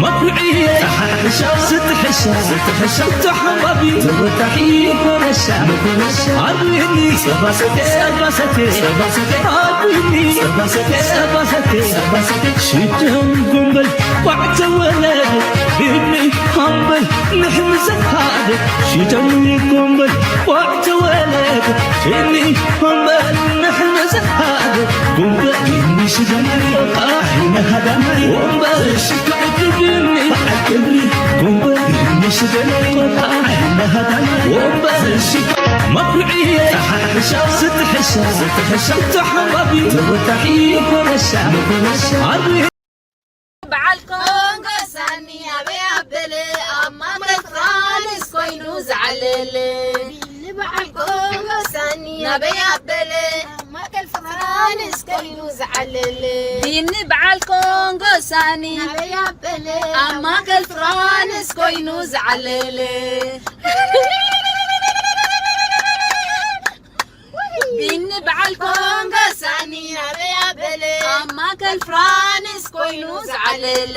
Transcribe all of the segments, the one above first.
መኩዕየ ስትሕሻ ስትሕሻ ተሓባቢ ተወዳሒ ኮረሻ መኮረሻ ኣርብኒ ጸባሰቴ ጸባሰቴ ጸባሰቴ ኣርብኒ ጸባሰቴ ጸባሰቴ ጸባሰቴ ሽደም ጉንበል ቋዕ ተወለደ ብኒ ሃምበል ንሕምዘት ሃደ ሽደም ጉንበል ቋዕ ተወለደ ብኒ ሃምበል ንሕምዘት ሃደ ጉንበል ብኒ ሽደም ቋዕ ንሃዳማይ ወንበል ሽካዕት ብኒ በዓል ክብሪ ጉንበል ብኒ ሽደም ቋዕ ንሃዳማይ ወንበል ሽካ መኩዕየ ስትሕሻ ስትሕሻ ተሓባቢ ተወዳሒ ኮረሻ መኮረሻ ኣርብኒ በዓል ኮንጎ ሳኒ ኣበይ ኣበለ ኣብ ማእከል ፍራንስ ኮይኑ ዝዓለለ ቢኒ በዓል ኮንጎ ሳኒ ኣበይ ኣበለ ኣብ ማእከል ፍራንስ ኮይኑ ዝዓለለ ቢኒ በዓል ኮንጎ ሳኒ ኣበይ ኣበለ ኣብ ማእከል ፍራንስ ኮይኑ ዝዓለለ ቢኒ በዓል ኮንጎ ሳኒ ኣበይ ኣበለ ኣብ ማእከል ፍራንስ ኮይኑ ዝዓለለ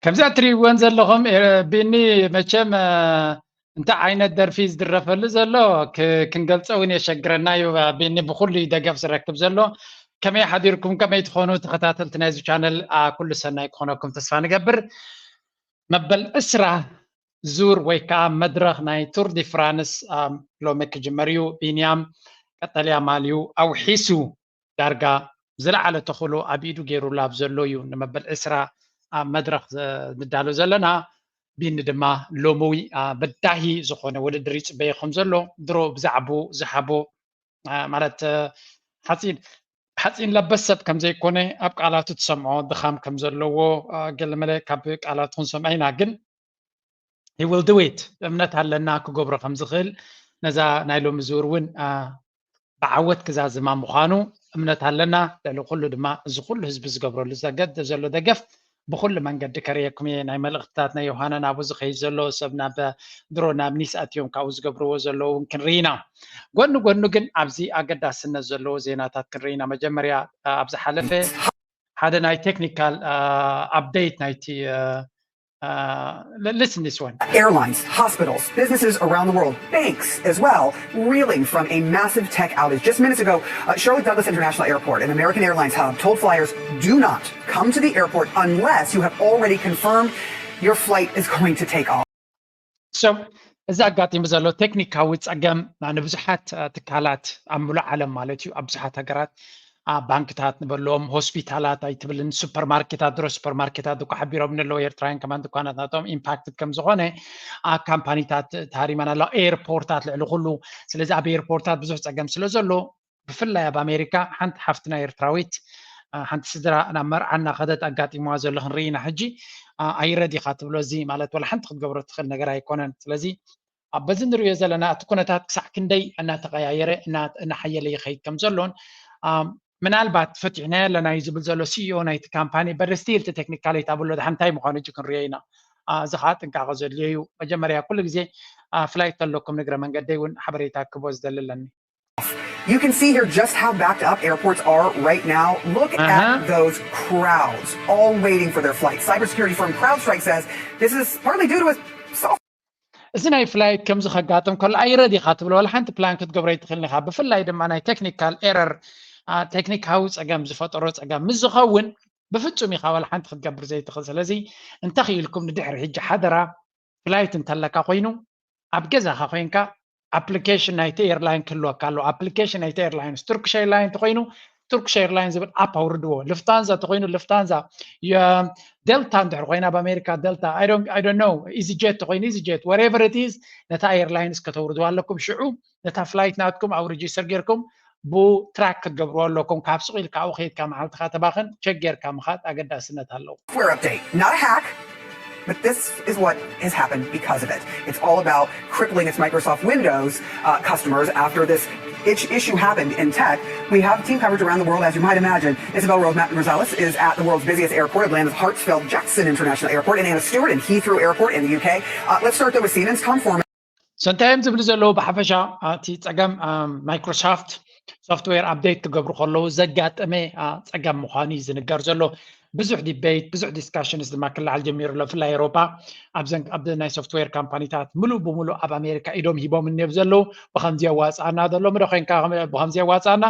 ከምዛ እትሪእወን ዘለኹም ቢኒ መቸም እንታይ ዓይነት ደርፊ ዝድረፈሉ ዘሎ ክንገልፀ እውን የሸግረና እዩ። ቢኒ ብኩሉ ደገፍ ዝረክብ ዘሎ። ከመይ ሓዲርኩም ከመይ ትኾኑ ተኸታተልቲ ናይዚ ቻነል? ኩሉ ሰናይ ክኾነኩም ተስፋ ንገብር። መበል ዕስራ ዙር ወይ ከዓ መድረኽ ናይ ቱር ዲ ፍራንስ ሎሚ ክጅመር እዩ። ቢንያም ቀጠልያ ማልዩ ኣውሒሱ ዳርጋ ዝለዓለ ተኽእሎ ኣብ ኢዱ ገይሩሉ ኣብ ዘሎ እዩ ንመበል ዕስራ ኣብ መድረኽ ንዳሎ ዘለና። ቢኒ ድማ ሎሚ በዳሂ ዝኾነ ውድድር ይፅበዮ ከም ዘሎ ድሮ ብዛዕቡ ዝሃቦ ማለት ሓፂን ሓፂን ለበስ ሰብ ከም ዘይኮነ ኣብ ቃላቱ ትሰምዖ ድኻም ከም ዘለዎ ገለመለ ካብ ቃላቱ ክንሰምዖ ኢና። ግን he will do it እምነት ኣለና ክገብሮ ከም ዝኽእል ነዛ ናይ ሎሚ ዙር እውን ብዓወት ክዛዝማ ምዃኑ እምነት ኣለና። ልዕሊ ኩሉ ድማ እዚ ኩሉ ህዝቢ ዝገብረሉ ዘሎ ደገፍ ብኩሉ መንገዲ ከርእየኩም እየ። ናይ መልእኽትታት ናይ ዮሃናን ኣብኡ ዝኸይድ ዘሎ ሰብ ናብ ድሮ ናብ ኒስ ኣትዮም ካብኡ ዝገብርዎ ዘለዉ እውን ክንርኢ ኢና። ጎኒ ጎኑ ግን ኣብዚ ኣገዳስነት ዘለዎ ዜናታት ክንርኢ ኢና። መጀመርያ ኣብ ዝሓለፈ ሓደ ናይ ቴክኒካል ኣፕዴት ናይቲ listen this one. Airlines, hospitals, businesses around the world, banks as well, reeling from a massive tech outage. Just minutes ago, uh, Sherlock Douglas International Airport, an American Airlines hub, told flyers do not come to the airport unless you have already confirmed your flight is going to take off. So እዚ ኣጋጢሙ ዘሎ ቴክኒካዊ ፀገም ንብዙሓት ትካላት ኣብ ሙሉእ ዓለም ማለት እዩ ኣብ ብዙሓት ሃገራት ባንክታት ንበሎም ሆስፒታላት ኣይትብልን ሱፐርማርኬታት ድሮ ሱፐርማርኬታት እኳ ሓቢሮም ኣለዉ ኤርትራውያን ከማን ድኳናት ናቶም ኢምፓክትድ ከም ዝኾነ ካምፓኒታት ተሃሪመን ኣለዋ ኤርፖርታት ልዕሊ ኩሉ ስለዚ ኣብ ኤርፖርታት ብዙሕ ፀገም ስለ ዘሎ ብፍላይ ኣብ ኣሜሪካ ሓንቲ ሓፍትና ኤርትራዊት ሓንቲ ስድራ ናብ መርዓ እናኸደት ኣጋጢምዋ ዘሎ ክንርኢ ኢና ሕጂ ኣይረድ ኢኻ ትብሎ እዚ ማለት ወላ ሓንቲ ክትገብሮ ትኽእል ነገር ኣይኮነን ስለዚ ኣብ በዚ ንሪኦ ዘለና እቲ ኩነታት ክሳዕ ክንደይ እናተቐያየረ እናሓየለ ይኸይድ ከም ዘሎን ምናልባት ፈቲሕናዮ ኣለና እዩ ዝብል ዘሎ ሲኢኦ ናይቲ ካምፓኒ but still እቲ ቴክኒካሊት ኣብሎ ድሓን እንታይ ምዃኑ እጂ ክንሪኦ ኢና እዚ ከዓ ጥንቃቐ ዘድልዮ እዩ መጀመርያ ኩሉ ግዜ ፍላይት ተለኩም ንግረ መንገደይ እውን ሓበሬታ ክቦ ዝደሊ ኣለኒ You can see here just how backed up airports are right now. Look uh-huh. at those crowds, all waiting for their flights. Cybersecurity firm CrowdStrike says this is partly due to a software. እዚ ናይ ፍላይት ከምዚ ከጋጥም ከሎ ኣይረድ ኢኻ ትብሎ ዋላ ሓንቲ ፕላን ክትገብሮ ኣይትኽእልን ኢኻ ብፍላይ ድማ ናይ ቴክኒካል ኤረር ቴክኒካዊ ፀገም ዝፈጠሮ ፀገም ምስ ዝኸውን ብፍፁም ኢኻ ዋላ ሓንቲ ክትገብር ዘይትኽእል ስለዚ እንተኽኢልኩም ንድሕሪ ሕጂ ሓደራ ፍላይት እንተለካ ኮይኑ ኣብ ገዛኻ ኮይንካ ኣፕሊኬሽን ናይቲ ኤርላይን ክህልወካ ኣለዎ ኣፕሊኬሽን ናይቲ ኤርላይን ቱርክሽ ኤርላይን እንተኮይኑ ቱርክሽ ኤርላይን ዝብል ኣፕ ኣውርድዎ ልፍታንዛ እንተኮይኑ ልፍታንዛ ደልታ እንድሕር ኮይና ኣብ ኣሜሪካ ደልታ I don't know ኢዚ ጀት ተኮይኑ ኢዚ ጀት whatever it is ነታ ኤርላይንስ ከተውርድዋ ኣለኩም ሽዑ ነታ ፍላይት ናትኩም ኣብ ሬጅስተር ጌርኩም ብትራክ ክትገብርዎ ኣለኩም ካብ ሱቅ ኢልካ ኣብኡ ከይድካ መዓልትካ ተባክን ቸክ ጌርካ ምካድ ኣገዳስነት ኣለዎ Software update, not a hack, but this is what has happened because of it. It's all about crippling its Microsoft Windows uh, customers after this itch- issue happened in tech. We have team coverage around the world, as you might imagine. Isabel Rose- Rosales is at the world's busiest airport, Atlanta's Hartsfield Jackson International Airport, and Anna Stewart in Heathrow Airport in the U K. Uh, let's start though with Siemens. Tom Foreman. So እንታይ እዮም ዝብሉ ዘለዉ ብሓፈሻ እቲ ፀገም ማይክሮሶፍት ሶፍትዌር ኣፕዴት ክገብሩ ከለዉ ዘጋጠመ ፀገም ምዃኑ እዩ ዝንገር ዘሎ ብዙሕ debate፣ ብዙሕ discussions ድማ ክለዓል ጀሚሩ ኣሎ። ብፍላይ ኤሮጳ ኣብዘን ኣብ ናይ software ካምፓኒታት ሙሉእ ብሙሉእ ኣብ ኣሜሪካ ኢዶም ሂቦም እኒብ ዘለዉ፣ ብኸምዚ የዋፅኣና ዘሎ ምዶ ኮይንካ ብኸምዚ የዋፅኣና።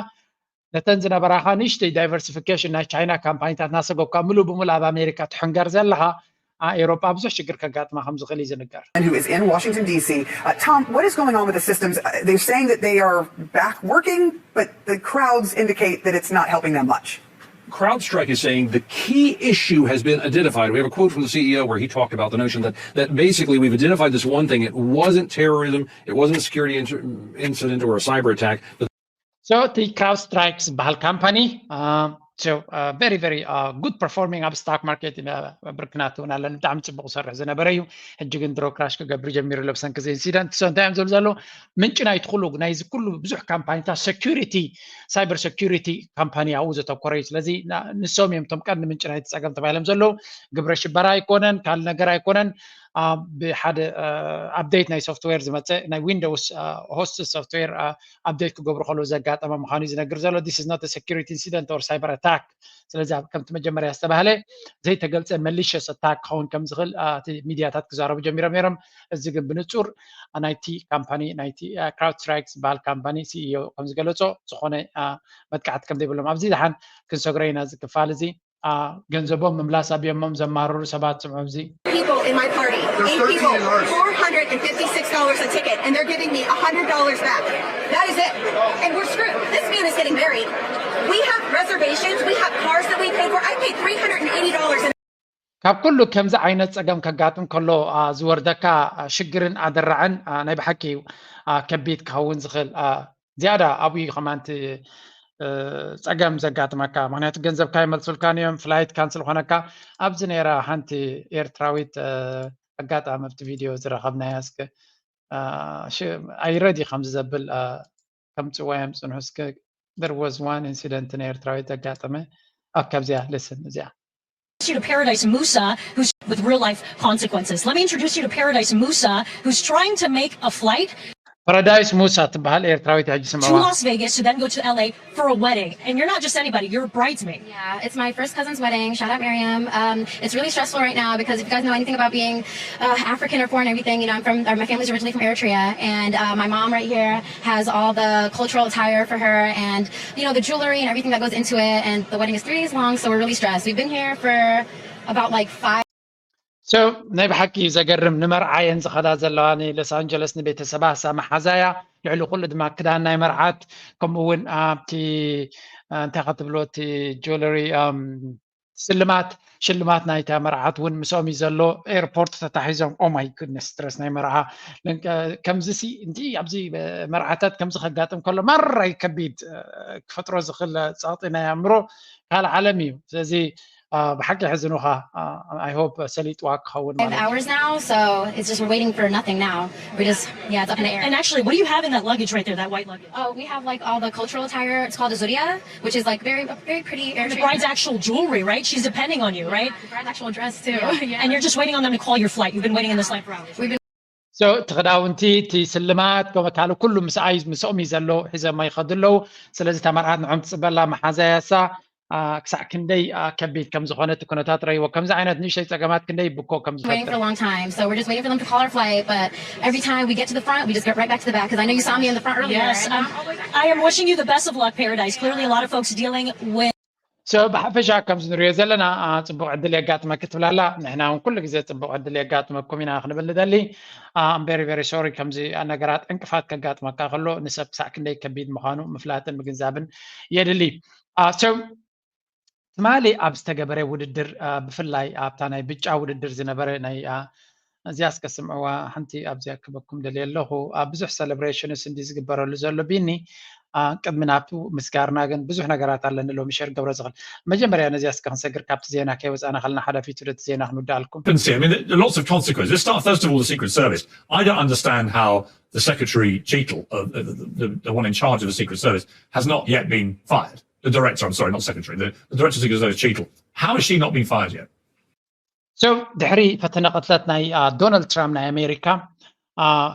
ነተን ዝነበራኻ ንእሽተይ diversification ናይ ቻይና ካምፓኒታት እናሰጎግካ ሙሉእ ብሙሉእ ኣብ ኣሜሪካ ትሕንገር ዘለኻ፣ ኤሮጳ ብዙሕ ሽግር ከጋጥማ ከም ዝኽእል እዩ ዝንገር። And who is in Washington, D C. Uh, Tom, what is going on with the systems? Uh, They're saying that they are back working, but the crowds indicate that it's not helping them much. CrowdStrike is saying the key issue has been identified. We have a quote from the C E O where he talked about the notion that, that basically we've identified this one thing. It wasn't terrorism, it wasn't a security inter- incident or a cyber attack. But So እቲ CrowdStrike ዝበሃል ካምፓኒ very very good performing ኣብ stock market፣ ብርክናት እውን ኣለኒ፣ ብጣዕሚ ፅቡቅ ዝሰርሕ ዝነበረ እዩ። ሕጂ ግን ድሮ crash ክገብር ጀሚሩ ኣሎ ብሰንኪ እዚ incident። So እንታይ እዮም ዝብሉ ዘለዉ? ምንጪ ናይቲ ኩሉ ናይዚ ኩሉ ብዙሕ ካምፓኒታት security፣ cyber security ካምፓኒ ኣብኡ ዘተኮረ እዩ። ስለዚ ንሶም እዮም እቶም ቀንዲ ምንጪ ናይቲ ፀገም ተባሂሎም ዘለዉ። ግብረ ሽበራ ኣይኮነን፣ ካልእ ነገር ኣይኮነን። ብሓደ update ናይ software ዝመፀ ናይ Windows host software update ክገብሩ ከለዉ ዘጋጠመ ምዃኑ እዩ ዝነግር ዘሎ። This is not a security incident or cyber attack። ስለዚ ከምቲ መጀመርያ ዝተባህለ ዘይተገልፀ malicious attack ክኸውን ከም ዝኽእል እቲ ሚድያታት ክዛረቡ ጀሚሮም ነይሮም። እዚ ግን ብንፁር ናይቲ ካምፓኒ ናይቲ CrowdStrike ዝበሃል ካምፓኒ CEO ከም ዝገለፆ ዝኾነ መጥቃዕቲ ከም ዘይብሎም ኣብዚ ደሓን ክንሰግሮ ኢና እዚ ክፋል እዚ። ገንዘቦም ምምላስ ኣብዮሞም ዘማርሩ ሰባት ስምዑ ኣብዚ። people in my party. Eight people, four hundred and fifty-six dollars a ticket, and they're giving me a hundred dollars back. That is it. And we're screwed. This man is getting married. We have reservations. We have cars that we pay for. I paid three hundred and eighty dollars. ካብ ኩሉ ከምዚ ዓይነት ፀገም ከጋጥም ከሎ ዝወርደካ ሽግርን ኣደራዕን ናይ ብሓቂ እዩ ከቢድ ክኸውን ዝኽእል። ዝያዳ ኣብኡ እዩ ከማንቲ ፀገም ዘጋጥመካ፣ ምክንያቱ ገንዘብካ ይመልሱልካን እዮም፣ flight cancel ዝኾነካ። ኣብዚ ነይራ ሓንቲ ኤርትራዊት፣ ኣጋጣሚ ኣብቲ ቪድዮ ዝረኸብናያ እስከ ኣይረዲ ከምዚ ዘብል ከምፅዋ እዮም ፅንሑ እስከ። There was one incident፣ ናይ ኤርትራዊት ዘጋጠመ። ኣብ ካብዚያ listen እዚኣ you to Paradise Musa, who's with real life consequences. Let me introduce you to Paradise Musa, who's trying to make a flight ፓራዳይስ ሙሳ ትበሃል ኤርትራዊት ሕጂ to ስምዕዋ። Las Vegas to then go to L A for a wedding. And you're not just anybody, you're a bridesmaid. Yeah, it's my first cousin's wedding. Shout out Miriam. Um, it's really stressful right now because if you guys know anything about being uh, African or foreign, everything, you know, I'm from, or my family's originally from Eritrea, and uh, my mom right here has all the cultural attire for her and, you know, the jewelry and everything that goes into it. And the wedding is three days long, so we're really stressed. We've been here for about like five. So ናይ ብሓቂ እዩ ዘገርም። ንመርዓ እየን ዝኸዳ ዘለዋ ንሎስ ኣንጀለስ ንቤተሰባ፣ እሳ መሓዛያ። ልዕሊ ኩሉ ድማ ክዳን ናይ መርዓት፣ ከምኡ እውን ኣብቲ እንታይ ክትብሎ እቲ jewelry ስልማት ሽልማት ናይታ መርዓት እውን ምስኦም እዩ ዘሎ። ኤርፖርት ተታሒዞም። Oh my goodness፣ stress ናይ መርዓ ከምዚ ሲ እንቲ ኣብዚ መርዓታት ከምዚ ከጋጥም ከሎ ማራይ ከቢድ ክፈጥሮ ዝኽእል ፀቕጢ ናይ ኣእምሮ ካልእ ዓለም እዩ። ስለዚ ብሓቂ የሕዝኑኻ። I hope ሰሊጥዋ ክኸውን ማለት እዩ። Hours now, so it's just we're waiting for nothing now. We're just, yeah, it's up in the air. And actually, what do you have in that luggage right there, that white luggage? Oh, we have like all the cultural attire. It's called a zuria, which is like very, very pretty And the Eritrean. Bride's actual jewelry, right? She's depending on you, right? The bride's actual dress too. Yeah. And you're just waiting on them to call your flight. You've been waiting in this line for hours. So እቲ ክዳውንቲ፣ እቲ ስልማት፣ ከም ካልእ ኩሉ ምስኣይ ምስኦም እዩ ዘሎ፣ ሒዘሞ ይኸዱ ኣለዉ። ስለዚ እታ መርዓት ንዖም ትፅበላ መሓዛያሳ ክሳዕ ክንደይ ከቢድ ከም ዝኾነ እቲ ኩነታት ረይዎ። ከምዚ ዓይነት ንእሽተይ ፀገማት ክንደይ ብኮ ከም Waiting for a ዝፈጥር long time, so we're just waiting for them to call our flight. But every time we get to the front, we just get right back to the back. Because I know you saw me in the front earlier. Yes, and I'm, I am wishing you the best of luck, Paradise. Clearly, a lot of folks dealing with So ብሓፈሻ ከምዚ ንሪኦ ዘለና አ፣ ፅቡቅ ዕድል የጋጥመኪ ትብላላ። ንሕና እውን ኩሉ ግዜ ፅቡቅ ዕድል የጋጥመኩም ኢና ክንብል ንደሊ። I'm very very sorry። ከምዚ ነገራት ዕንቅፋት ከጋጥመካ ከሎ ንሰብ ክሳዕ ክንደይ ከቢድ ምዃኑ ምፍላጥን ምግንዛብን የድሊ። አ፣ so ትማሊ ኣብ ዝተገበረ ውድድር፣ አ፣ ብፍላይ ኣብታ ናይ ብጫ ውድድር ዝነበረ ናይ፣ አ፣ እዚኣ እስከ ስምዕዋ፣ ሓንቲ ኣብዚኣ ክበኩም ደልየ ኣለኹ። ኣብ ብዙሕ celebrations እንዲ ዝግበረሉ ዘሎ ቢኒ፣ አ፣ ቅድሚ ናብቱ ምስጋርና ግን ብዙሕ ነገራት ኣለኒ ሎሚ ሸር ገብረ ዝኽእል። መጀመርያ ነዚኣ እስከ ክንሰግር ካብቲ ዜና ከይወፃእና ከለና ሓላፊቱ እቲ ዜና ክንውዳኣልኩም። Consistency. I mean, there are lots of consequences. Let's start first of all the Secret Service. I don't understand how the Secretary Cheadle, uh, the, the, the one in charge of the Secret Service, has not yet been fired. The director, I'm sorry, not Secretary, the, the director of the Secret Service, Cheadle. How has she not been fired yet? So ድሕሪ ፈተነ ቅትለት ናይ ዶናልድ ትራምፕ ናይ ኣሜሪካ፣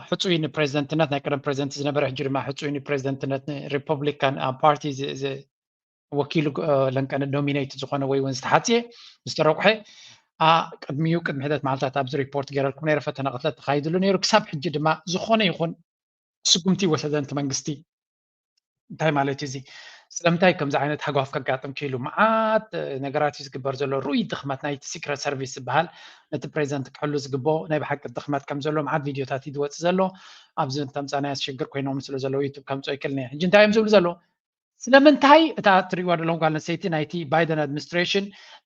ሕፁይ ንፕሬዚደንትነት፣ ናይ ቀደም ፕሬዚደንት ዝነበረ ሕጂ ድማ ሕፁይ ንፕሬዚደንትነት ንሪፐብሊካን ፓርቲ ወኪሉ ለንቀነ ዶሚኔት ዝኾነ ወይ እውን ዝተሓፅየ ዝተረቑሐ ቅድሚኡ ቅድሚ ሕደት መዓልታት ኣብዚ ሪፖርት ገይረልኩም ነይረ። ፈተነ ቅትለት ተኻይድሉ ነይሩ። ክሳብ ሕጂ ድማ ዝኾነ ይኹን ስጉምቲ ወሰደንቲ መንግስቲ እንታይ ማለት እዩ እዚ? ስለምንታይ ከምዚ ዓይነት ሃጓፍ ከጋጥም ክኢሉ? መዓት ነገራት እዩ ዝግበር ዘሎ። ርኡይ ድኽመት ናይቲ ሲክረት ሰርቪስ ዝበሃል ነቲ ፕሬዚደንት ክሕሉ ዝግብኦ ናይ ብሓቂ ድኽመት ከም ዘሎ መዓት ቪድዮታት እዩ ዝወፅእ ዘሎ። ኣብዚ ተምፃናዮ ሽግር ኮይኖም ስለ ዘለዉ ዩቱብ ከምፅኦ ይክእል ሕጂ እንታይ እዮም ዝብሉ ዘለዉ? ስለምንታይ እታ እትሪእዋ ዘለኹም ጓል ኣንስተይቲ ናይቲ ባይደን ኣድሚኒስትሬሽን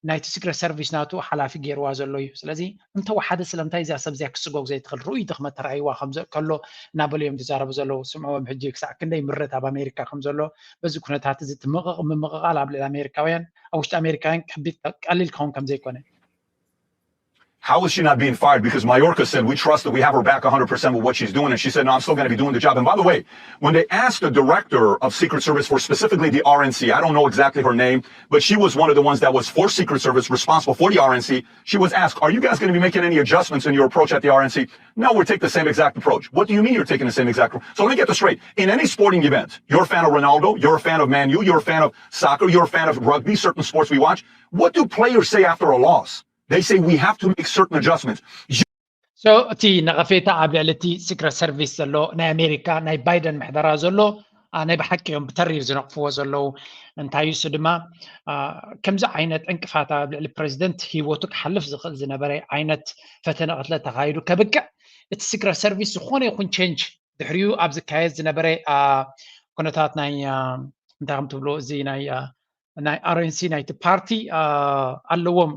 ናይቲ ሲክሬት ሰርቪስ ናቱ ሓላፊ ገይርዋ ዘሎ እዩ። ስለዚ እንተወሓደ ስለምንታይ እዚኣ ሰብ እዚኣ ክስጎግ ዘይትኽእል ርኡይ ድኽመት ተራእይዋ ከሎ እናበሉ እዮም ዝዛረቡ ዘለዉ። ስምዕዎም ሕጂ ክሳዕ ክንደይ ምረት ኣብ ኣሜሪካ ከም ዘሎ በዚ ኩነታት እዚ ትምቕቕ ምምቕቓል ኣብ ልዕሊ ኣሜሪካውያን ኣብ ውሽጢ ኣሜሪካውያን ከቢድ ቀሊል ክኸውን ከም ዘይኮነ How is she not being fired? Because Mayorkas said, we trust that we have her back one hundred percent with what she's doing. And she said, no, I'm still going to be doing the job. And by the way, when they asked the director of Secret Service for specifically the R N C, I don't know exactly her name, but she was one of the ones that was for Secret Service responsible for the R N C. She was asked, are you guys going to be making any adjustments in your approach at the R N C? No, we'll take the same exact approach. What do you mean you're taking the same exact approach? So let me get this straight. In any sporting event, you're a fan of Ronaldo, you're a fan of Man U, you're a fan of soccer, you're a fan of rugby, certain sports we watch. What do players say after a loss? They say we have to make certain adjustments. So እቲ ነቐፌታ ኣብ ልዕሊ እቲ ሲክረት ሰርቪስ ዘሎ ናይ ኣሜሪካ ናይ ባይደን ምሕደራ ዘሎ ናይ ብሓቂ እዮም ብተሪር ዝነቕፍዎ ዘለዉ። እንታይ እሱ ድማ ከምዚ ዓይነት ዕንቅፋት ኣብ ልዕሊ ፕሬዚደንት ህይወቱ ክሓልፍ ዝኽእል ዝነበረ ዓይነት ፈተነ ቅትለት ተኻይዱ ከብቅዕ እቲ ሲክረት ሰርቪስ ዝኾነ ይኹን ቸንጅ ድሕሪኡ ኣብ ዝካየድ ዝነበረ ኩነታት ናይ እንታይ ከም ትብሎ እዚ ናይ ናይ ኣርኤንሲ ናይቲ ፓርቲ ኣለዎም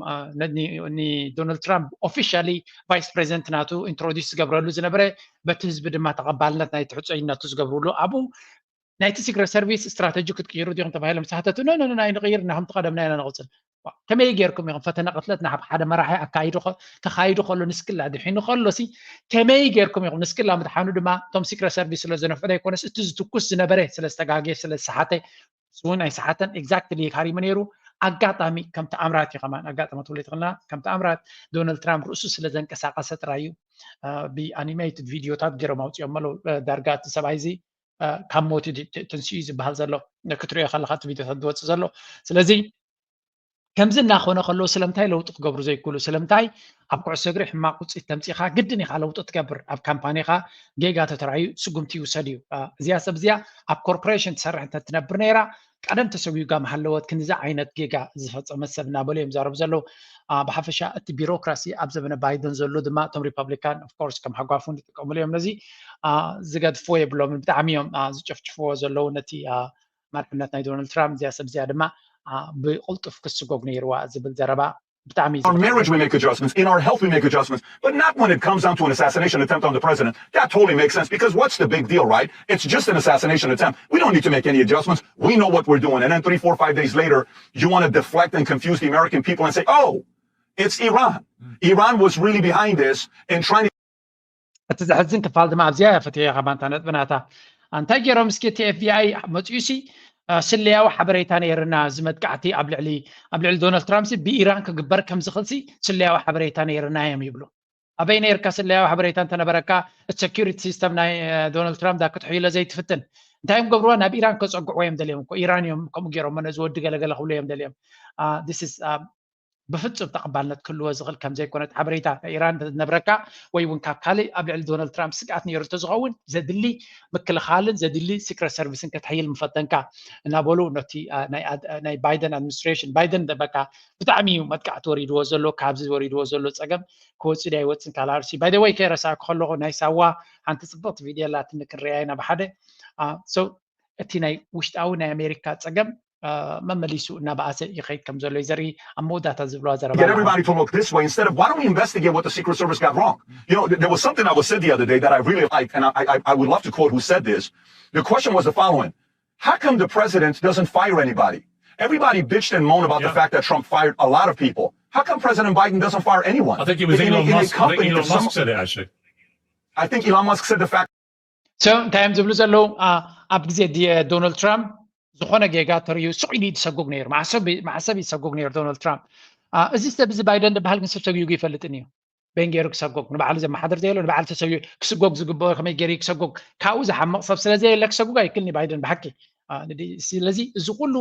ንዶናልድ ትራምፕ ኦፊሻሊ ቫይስ ፕሬዚደንት ናቱ ኢንትሮዲስ ዝገብረሉ ዝነበረ በቲ ህዝቢ ድማ ተቐባልነት ናይ ትሕፀይነቱ ዝገብርሉ ኣብኡ ናይቲ ሲክሬት ሰርቪስ ስትራተጂ ክትቅይሩ ዲኹም ተባሂሎም ዝተሓተቱ ኖ ኖ ኣይንቕይር እና ከም ተቐደምና ኢና ንቕፅል ከመይ ጌርኩም ኢኹም ፈተነ ቅትለት ናብ ሓደ መራሒ ኣካይዱ ተኻይዱ ከሎ ንስክላ ድሒኑ ከሎ ሲ ከመይ ጌርኩም ኢኹም ንስክላ ምድሓኑ ድማ እቶም ሲክሬት ሰርቪስ ስለ ዘነፍዑ ዘይኮነስ እቲ ዝትኩስ ዝነበረ ስለ ዝተጋገየ ስለ ዝሰሓተ እሱ እውን ኣይሰሓተን exactly ሃሪሙ ነይሩ ኣጋጣሚ ከም ተኣምራት እዩ ከማን ኣጋጣሚ ትብሎ ትኽእልና ከም ተኣምራት ዶናልድ ትራምፕ ርእሱ ስለ ዘንቀሳቀሰ ጥራይ እዩ ብኣኒሜትድ ቪድዮታት ገይሮም ኣውፅኦም ኣለዉ ዳርጋ እቲ ሰብኣይ እዚ ካብ ሞት እዩ ትንስኡ ዝበሃል ዘሎ ክትሪኦ ከለካ እቲ ቪድዮታት ዝወፅእ ዘሎ ስለዚ ከምዚ እናኾነ ከሎ ስለምንታይ ለውጢ ክገብሩ ዘይክእሉ ስለምንታይ ኣብ ኩዕሶ እግሪ ሕማቅ ውፅኢት ተምፂኻ ግድን ኢኻ ለውጢ ትገብር ኣብ ካምፓኒኻ ጌጋ ተተራዩ ስጉምቲ ይውሰድ እዩ እዚኣ ሰብ እዚኣ ኣብ ኮርፖሬሽን ትሰርሕ እንተትነብር ነይራ ቀደም ተሰዊጋ ምሃለወት ክንዚ ዓይነት ጌጋ ዝፈፀመት ሰብ እናበሉ እዮም ዛረቡ ዘለዉ ብሓፈሻ እቲ ቢሮክራሲ ኣብ ዘበነ ባይደን ዘሎ ድማ እቶም ሪፐብሊካን ኦፍኮርስ ከም ሓጓፉ ይጥቀምሉ እዮም ነዚ ዝገድፍዎ የብሎምን ብጣዕሚ እዮም ዝጨፍጭፍዎ ዘለዉ ነቲ መርሕነት ናይ ዶናልድ ትራምፕ እዚኣ ሰብ እዚኣ ድማ ብቅልጡፍ ክስጎግ ነይርዋ ዝብል ዘረባ ብጣዕሚ Our marriage, we make adjustments. In our health, we make adjustments. But not when it comes down to an assassination attempt on the president. That totally makes sense because what's the big deal, right? It's just an assassination attempt. We don't need to make any adjustments. We know what we're doing. And then three, four, five days later, you want to deflect and confuse the American people and say, oh, it's Iran. Iran was really behind this and trying to እቲ ዘሕዝን ክፋል ድማ ኣብዚኣ እያ ፈትያ ኢኻ ባንታ ነጥብናታ እንታይ ገይሮም እስኪ እቲ ኤፍቢኣይ መፅኡ ሲ ስለያዊ ሓበሬታ ነይርና እዚ መጥቃዕቲ ኣብ ልዕሊ ኣብ ልዕሊ ዶናልድ ትራምፕ ብኢራን ክግበር ከም ዝኽእል ሲ ስለያዊ ሓበሬታ ነይርና እዮም ይብሉ ኣበይ ነይርካ ስለያዊ ሓበሬታ እንተነበረካ እቲ ሴኪሪቲ ሲስተም ናይ ዶናልድ ትራምፕ ዳ ክትሕይሎ ዘይትፍትን እንታይ እዮም ገብርዋ ናብ ኢራን ከፀግዕዎ እዮም ደልዮም እኮ ኢራን እዮም ከምኡ ገይሮም ነዚ ወዲ ገለገለ ክብሉ እዮም ደልዮም ብፍፁም ተቐባልነት ክህልዎ ዝኽእል ከም ዘይኮነ እቲ ሓበሬታ ናይ ኢራን ዝነብረካ ወይ እውን ካብ ካልእ ኣብ ልዕሊ ዶናልድ ትራምፕ ስግኣት ነይሩ እንተዝኸውን ዘድሊ ምክልኻልን ዘድሊ ሲክረት ሰርቪስን ከተሕይል ምፈተንካ እናበሉ ነቲ ናይ ባይደን ኣድሚኒስትሬሽን ባይደን በቃ ብጣዕሚ እዩ መጥቃዕቲ ወሪድዎ ዘሎ ካብዚ ወሪድዎ ዘሎ ፀገም ክወፅእ ድያ ይወፅን ካልኣርሲ ባይደወይ ከይረሳዕኩ ከለኹ ናይ ሳዋ ሓንቲ ፅብቕቲ ቪድዮ ኣላትኒ ክንሪኣ ኢና ብሓደ እቲ ናይ ውሽጣዊ ናይ ኣሜሪካ ፀገም መመሊሱ እናበኣሰ ይኸይድ ከም ዘሎ እዩ ዘርኢ ኣብ መወዳእታ ዝብለዋ ዘረባ get everybody to look this way instead of why don't we investigate what the Secret Service got wrong? You know, there was something that was said the other day that I really liked, and I, I, I would love to quote who said this. The question was the following: how come the president doesn't fire anybody? Everybody bitched and moaned about yeah. the fact that Trump fired a lot of people. How come President Biden doesn't fire anyone? I think it was in, Elon, in, Musk, in I think Elon Musk some, said it actually. I think Elon Musk said the fact So እንታይ እዮም ዝብሉ ዘለዉ ኣብ ግዜ ዶናልድ ትራምፕ ዝኾነ ጌጋ ተርእዩ ስቕ ኢሉ ይሰጉግ ነይሩ ማዕሰብ ይሰጉግ ነይሩ ዶናልድ ትራምፕ እዚ ሰብ እዚ ባይደን ዝበሃል ግን ሰብ ሰጉጉ ይፈልጥን እዩ በን ገይሩ ክሰጉግ ንባዕሉ ዘመሓደር ዘየሎ ንባዕሉ ተሰጉ ክስጎግ ዝግበኦ ከመይ ገይሩ ክሰጉግ ካብኡ ዝሓምቕ ሰብ ስለ ዘየለ ክሰጉግ ኣይክልኒ ባይደን ብሓቂ ስለዚ እዚ ኩሉ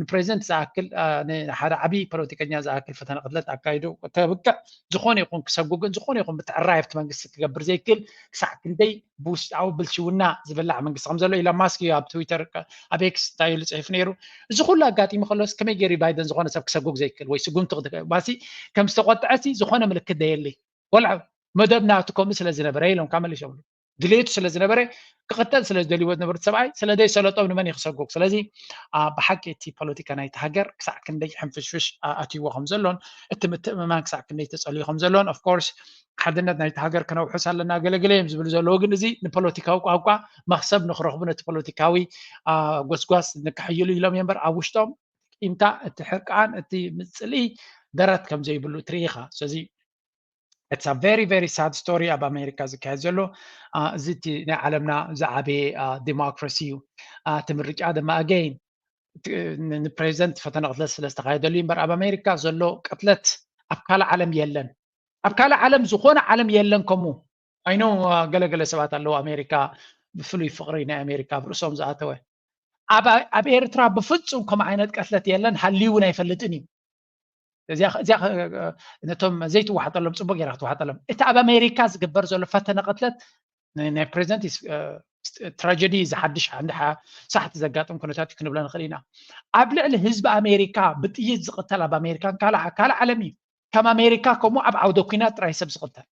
ንፕሬዚደንት ዝኣክል ንሓደ ዓብዪ ፖለቲከኛ ዝኣክል ፈተነ ቅትለት ኣካይዱ ተብቅዕ ዝኾነ ይኹን ክሰጉግን ዝኾነ ይኹን ምትዕራይ ኣብቲ መንግስቲ ክገብር ዘይክእል ክሳዕ ክንደይ ብውሽጣዊ ብልሽውና ዝብላዕ መንግስቲ ከም ዘሎ ኢሎን ማስክ እዩ ኣብ ትዊተር ኣብ ኤክስ እንታይ ኢሉ ፅሒፉ ነይሩ። እዚ ኩሉ ኣጋጢሙ ከሎስ ከመይ ገይሩ ባይደን ዝኾነ ሰብ ክሰጉግ ዘይክእል ወይ ስጉምቲ ክትባሲ ከም ዝተቆጠዐሲ ዝኾነ ምልክት ደየለይ ወላ መደብ ናቱ ከምኡ ስለ ዝነበረ ኢሎም ካብ መሊሶምሉ ድሌቱ ስለ ዝነበረ ክቕተል ስለ ዝደልይዎ ዝነበሩ ሰብኣይ ስለ ዘይሰለጦም ንመን ይክሰጉግ ስለዚ ብሓቂ እቲ ፖለቲካ ናይቲ ሃገር ክሳዕ ክንደይ ሕንፍሽፍሽ ኣትይዎ ከም ዘሎን እቲ ምትእምማን ክሳዕ ክንደይ ተፀልዩ ከም ዘሎን ኦፍኮርስ ሓድነት ናይቲ ሃገር ክነውሕስ ኣለና ገለገለ እዮም ዝብሉ ዘለዉ ግን እዚ ንፖለቲካዊ ቋንቋ መክሰብ ንክረኽቡ ነቲ ፖለቲካዊ ጎስጓስ ንክሕይሉ ኢሎም እዮም በር ኣብ ውሽጦም ቂምታ እቲ ሕርቃን እቲ ምፅልኢ ደረት ከም ዘይብሉ ትርኢ ኢኻ ስለዚ it's a very very sad story ኣብ ኣሜሪካ ዝካየድ ዘሎ እዚ እቲ ናይ ዓለምና ዝዓበየ ዲሞክራሲ እዩ እቲ ምርጫ ድማ again ንፕሬዚደንት ፈተነ ቅትለት ስለ ዝተካየደሉ እምበር ኣብ ኣሜሪካ ዘሎ ቅትለት ኣብ ካልእ ዓለም የለን ኣብ ካልእ ዓለም ዝኾነ ዓለም የለን ከምኡ I know ገለገለ ሰባት ኣለዉ ኣሜሪካ ብፍሉይ ፍቅሪ ናይ ኣሜሪካ ኣብ ርእሶም ዝኣተወ ኣብ ኤርትራ ብፍፁም ከምኡ ዓይነት ቅትለት የለን ሃልዩ እውን ኣይፈልጥን እዩ እዚኣ ነቶም ዘይትዋሓጠሎም ፅቡቅ ጌራ ክትዋሓጠሎም እቲ ኣብ ኣሜሪካ ዝግበር ዘሎ ፈተነ ቅትለት ናይ ፕሬዚደንት ትራጀዲ ዝሓድሽ እንድሓ ሳሕቲ ዘጋጥም ኩነታት ክንብሎ ንኽእል ኢና ኣብ ልዕሊ ህዝቢ ኣሜሪካ ብጥይት ዝቕተል ኣብ ኣሜሪካን ካልእ ዓለም እዩ ከም ኣሜሪካ ከምኡ ኣብ ዓውደ ኩናት ጥራይ ሰብ ዝቕተል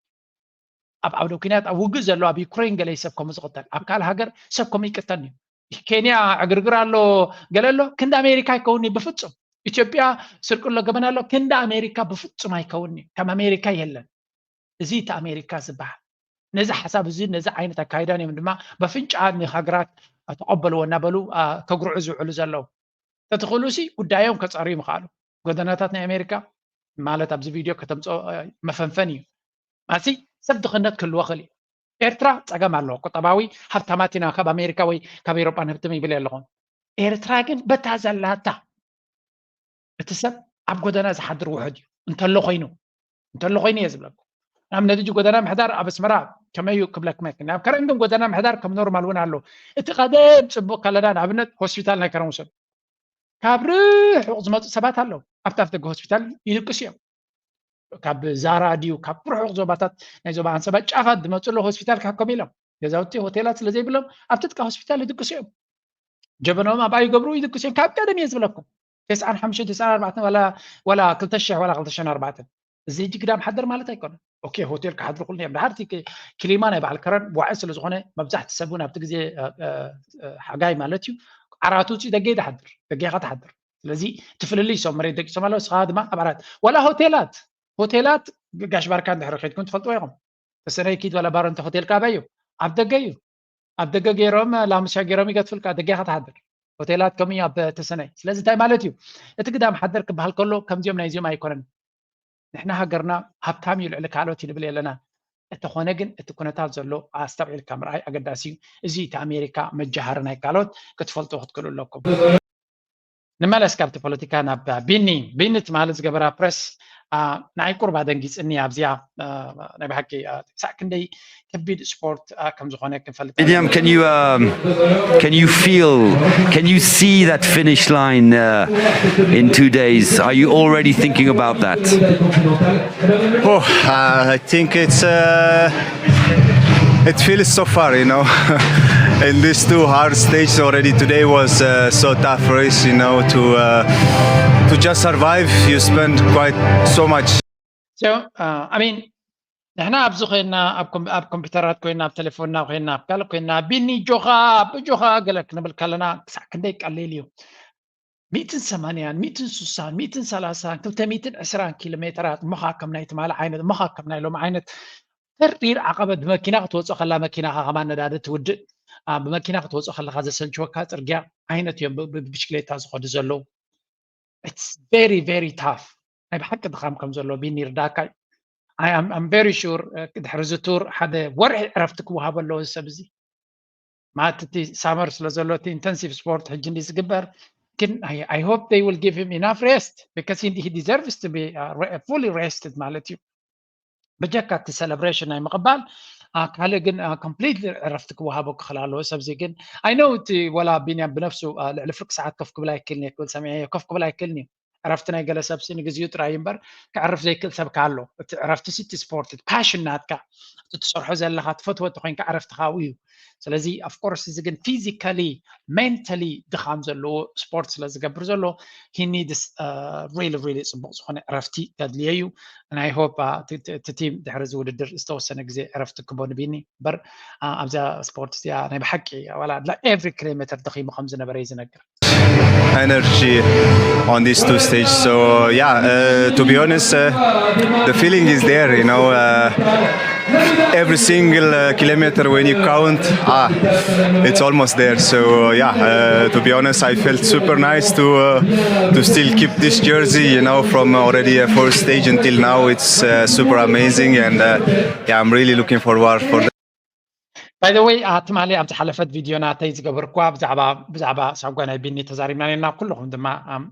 ኣብ ዓውደ ኩናት ኣብ ውግእ ዘሎ ኣብ ዩክሬን ገለ ሰብ ከምኡ ዝቕተል ኣብ ካልእ ሃገር ሰብ ከምኡ ይቅተል እዩ ኬንያ ዕግርግር ኣሎ ገለ ኣሎ ክንዲ ኣሜሪካ ይከውኒ ብፍፁም ኢትዮጵያ ስርቂ ኣሎ ገበን ኣሎ ክንዲ ኣሜሪካ ብፍፁም ኣይከውኒ ከም ኣሜሪካ የለን እዚ እቲ ኣሜሪካ ዝበሃል ነዚ ሓሳብ እዚ ነዚ ዓይነት ኣካይዳን እዮም ድማ በፍንጫ ንሃገራት ተቐበልዎ እናበሉ ከጉርዑ ዝውዕሉ ዘለዉ ተትኽእሉ ሲ ጉዳዮም ከፃርዩ ምኽኣሉ ጎደናታት ናይ ኣሜሪካ ማለት ኣብዚ ቪድዮ ከተምፅኦ መፈንፈን እዩ ማሲ ሰብ ድኽነት ክህልዎ ክእል እዩ ኤርትራ ፀገም ኣለዎ ቁጠባዊ ሃብታማት ኢና ካብ ኣሜሪካ ወይ ካብ ኤሮጳ ንህብትም ይብል ኣለኹም ኤርትራ ግን በታ ዘላታ እቲ ሰብ ኣብ ጎደና ዝሓድር ውሕድ እዩ እንተሎ ኮይኑ እንተሎ ኮይኑ እየ ዝብለኩም ንኣብነት ሕጂ ጎደና ምሕዳር ኣብ ኣስመራ ከመይ እዩ ክብለኩም ኣይክእል ኣብ ከረን ግን ጎደና ምሕዳር ከም ኖርማል እውን ኣሎ እቲ ቀደም ፅቡቅ ከለና ንኣብነት ሆስፒታል ናይ ከረን ውሰዱ ካብ ርሑቕ ዝመፁ ሰባት ኣለዉ ኣብቲ ኣፍ ደገ ሆስፒታል ይድቅሱ እዮም ካብ ዛራ ድዩ ካብ ርሑቕ ዞባታት ናይ ዞባ ኣንሰባ ጫፋት ዝመፁ ኣሎ ሆስፒታል ክሕከሙ ኢሎም ገዛውቲ ሆቴላት ስለ ዘይብሎም ኣብቲ ጥቃ ሆስፒታል ይድቅሱ እዮም ጀበኖም ኣብኣ ይገብሩ ይድቅሱ እዮም ካብ ቀደም እየ ዝብለኩም ተስዓን ሓሙሽተ ተስዓን ኣርባዕተን ዋላ ዋላ ክልተ ሽሕ ዋላ ክልተ ሽሕን ኣርባዕተን እዚ ሕጂ ግዳም ሓደር ማለት ኣይኮነን ኦኬ ሆቴል ክሓድሩ ክሉ እዮም ድሓር ክሊማ ናይ በዓል ከረን ዋዒ ስለ ዝኾነ መብዛሕቲ ሰብ እውን ኣብቲ ግዜ ሓጋይ ማለት እዩ ዓራቱ ውፅኡ ደገ ይድሓድር ደገኻ ትሓድር ስለዚ እቲ ፍልልይ ሶም መሬት ደቂሶም ኣለዉ ስኻ ድማ ኣብ ዓራት ዋላ ሆቴላት ሆቴላት ጋሽ ባርካ እንድሕር ከድኩም ትፈልጥዎ ኢኹም ተሰነይ ኪድ ዋላ ባሮ እንተ ሆቴል ካበይ እዩ ኣብ ደገ እዩ ኣብ ደገ ገይሮም ላሙስያ ገይሮም ይገትፍልካ ደገኻ ትሓድር ሆቴላት ከምኡ ኣብ ተሰነይ ስለዚ እንታይ ማለት እዩ እቲ ግዳም ሓደር ክበሃል ከሎ ከምዚኦም ናይዚኦም ኣይኮነን ንሕና ሃገርና ሃብታም እዩ ልዕሊ ካልኦት ይንብል የለና እንተኾነ ግን እቲ ኩነታት ዘሎ ኣስተብዒልካ ምርኣይ ኣገዳሲ እዩ እዚ እቲ ኣሜሪካ መጃሃሪ ናይ ካልኦት ክትፈልጡ ክትክእሉ ኣለኩም ንመለስ ካብቲ ፖለቲካ ናብ ቢኒ ቢኒ ትማሊ ዝገበራ ፕረስ ንዓይ ቁርባ ደንጊፅኒ ኣብዚኣ ናይ ብሓቂ ክሳዕ ክንደይ ከቢድ ስፖርት ከም ዝኾነ ክንፈልጥ Idiom, can you um, can you feel, can you see that finish line uh, in two days? Are you already thinking about that? Oh, uh, I think it's uh, it feels so far, you know. In these two hard stages already today was uh, so tough for us, you know, to uh, to just survive. You spend quite so much. So, uh, I mean, ንሕና ኣብዚ ኮይና ኣብ ኮምፒውተራት ኮይና ኣብ ቴሌፎንና ኮይና ኣብ ካልእ ኮይና ቢኒ ጆኻ ብጆኻ ገለ ክንብል ከለና ክሳዕ ክንደይ ቀሊል እዩ ሚእትን ሰማንያን ሚእትን ሱሳን ሚእትን ሰላሳን ክልተ ሚእትን ዕስራን ኪሎ ሜትራት እሞኻ ከም ናይ ትማሊ ዓይነት እሞኻ ከም ናይ ሎም ዓይነት ተሪር ዓቐበት ብመኪና ክትወፅኦ ከላ መኪናኻ ከማን ነዳዲ ትውድእ ብመኪና ክትወፅኦ ከለካ ዘሰልችወካ ፅርግያ ዓይነት እዮም ብብሽክሌታ ዝኸዱ ዘለዉ it's very very tough ናይ ብሓቂ ድኻም ከም ዘሎ ቢኒ ይርዳእካ I'm very sure ድሕሪ እዚ ቱር ሓደ ወርሒ ዕረፍቲ ክወሃቦ ኣለዎ እዚ ሰብ እዚ ማለት እቲ ሳመር ስለ ዘሎ እቲ intensive sport ሕጂ እንዲ ዝግበር ግን I hope they will give him enough rest because he, he deserves to be uh, fully rested ማለት እዩ ብጀካ እቲ celebration ናይ ምቕባል ካልእ ግን ኮምፕሊትሊ ዕረፍቲ ክወሃቦ ክኽእል ኣለዎ። ሰብዚ ግን ኣይ ኖው እቲ ወላ ቢንያም ብነፍሱ ልዕሊ ፍርቂ ሰዓት ኮፍ ክብል ኣይክእልን እየ ክብል ሰሚዐ፣ ኮፍ ክብል ኣይክእልን እዩ። ዕረፍቲ ናይ ገለ ሰብሲ ንግዚኡ ጥራይ እምበር ክዕርፍ ዘይክእል ሰብ ኣሎ። እቲ ዕረፍቲ ሲ እቲ ስፖርት፣ እቲ ፓሽን ናትካ፣ እቲ ትሰርሖ ዘለኻ ትፈትዎ እንተኮይንካ ዕረፍትኻ ኣብኡ እዩ። ስለዚ ኦፍኮርስ እዚ ግን ፊዚካሊ ሜንታሊ ድኻም ዘለዎ ስፖርት ስለ ዝገብር ዘሎ he needs really really ፅቡቕ ዝኾነ ዕረፍቲ ከድልዮ እዩ። ናይ ሆፕ እቲ ቲም ድሕሪ እዚ ውድድር ዝተወሰነ ግዜ ዕረፍቲ ክቦ ንቢኒ እምበር ኣብዛ ስፖርት እዚኣ ናይ ብሓቂ ዋላ every kilometer ደኺሙ ከም ዝነበረ እዩ ዝነግር። Energy on these two stages. So yeah, uh, to be honest, uh, the feeling is there. You know, uh, every single uh, kilometer when you count, ah, it's almost there. So uh, yeah, uh, to be honest, I felt super nice to uh, to still keep this jersey. You know, from already a first stage until now, it's uh, super amazing, and uh, yeah, I'm really looking forward for the By the way, ትማሊ ኣብ ዝሓለፈት ቪድዮ ናተይ ዝገበርኩዋ ብዛዕባ ብዛዕባ ሳጓ ናይ ቢኒ ተዛሪብና ነና። ኩልኹም ድማ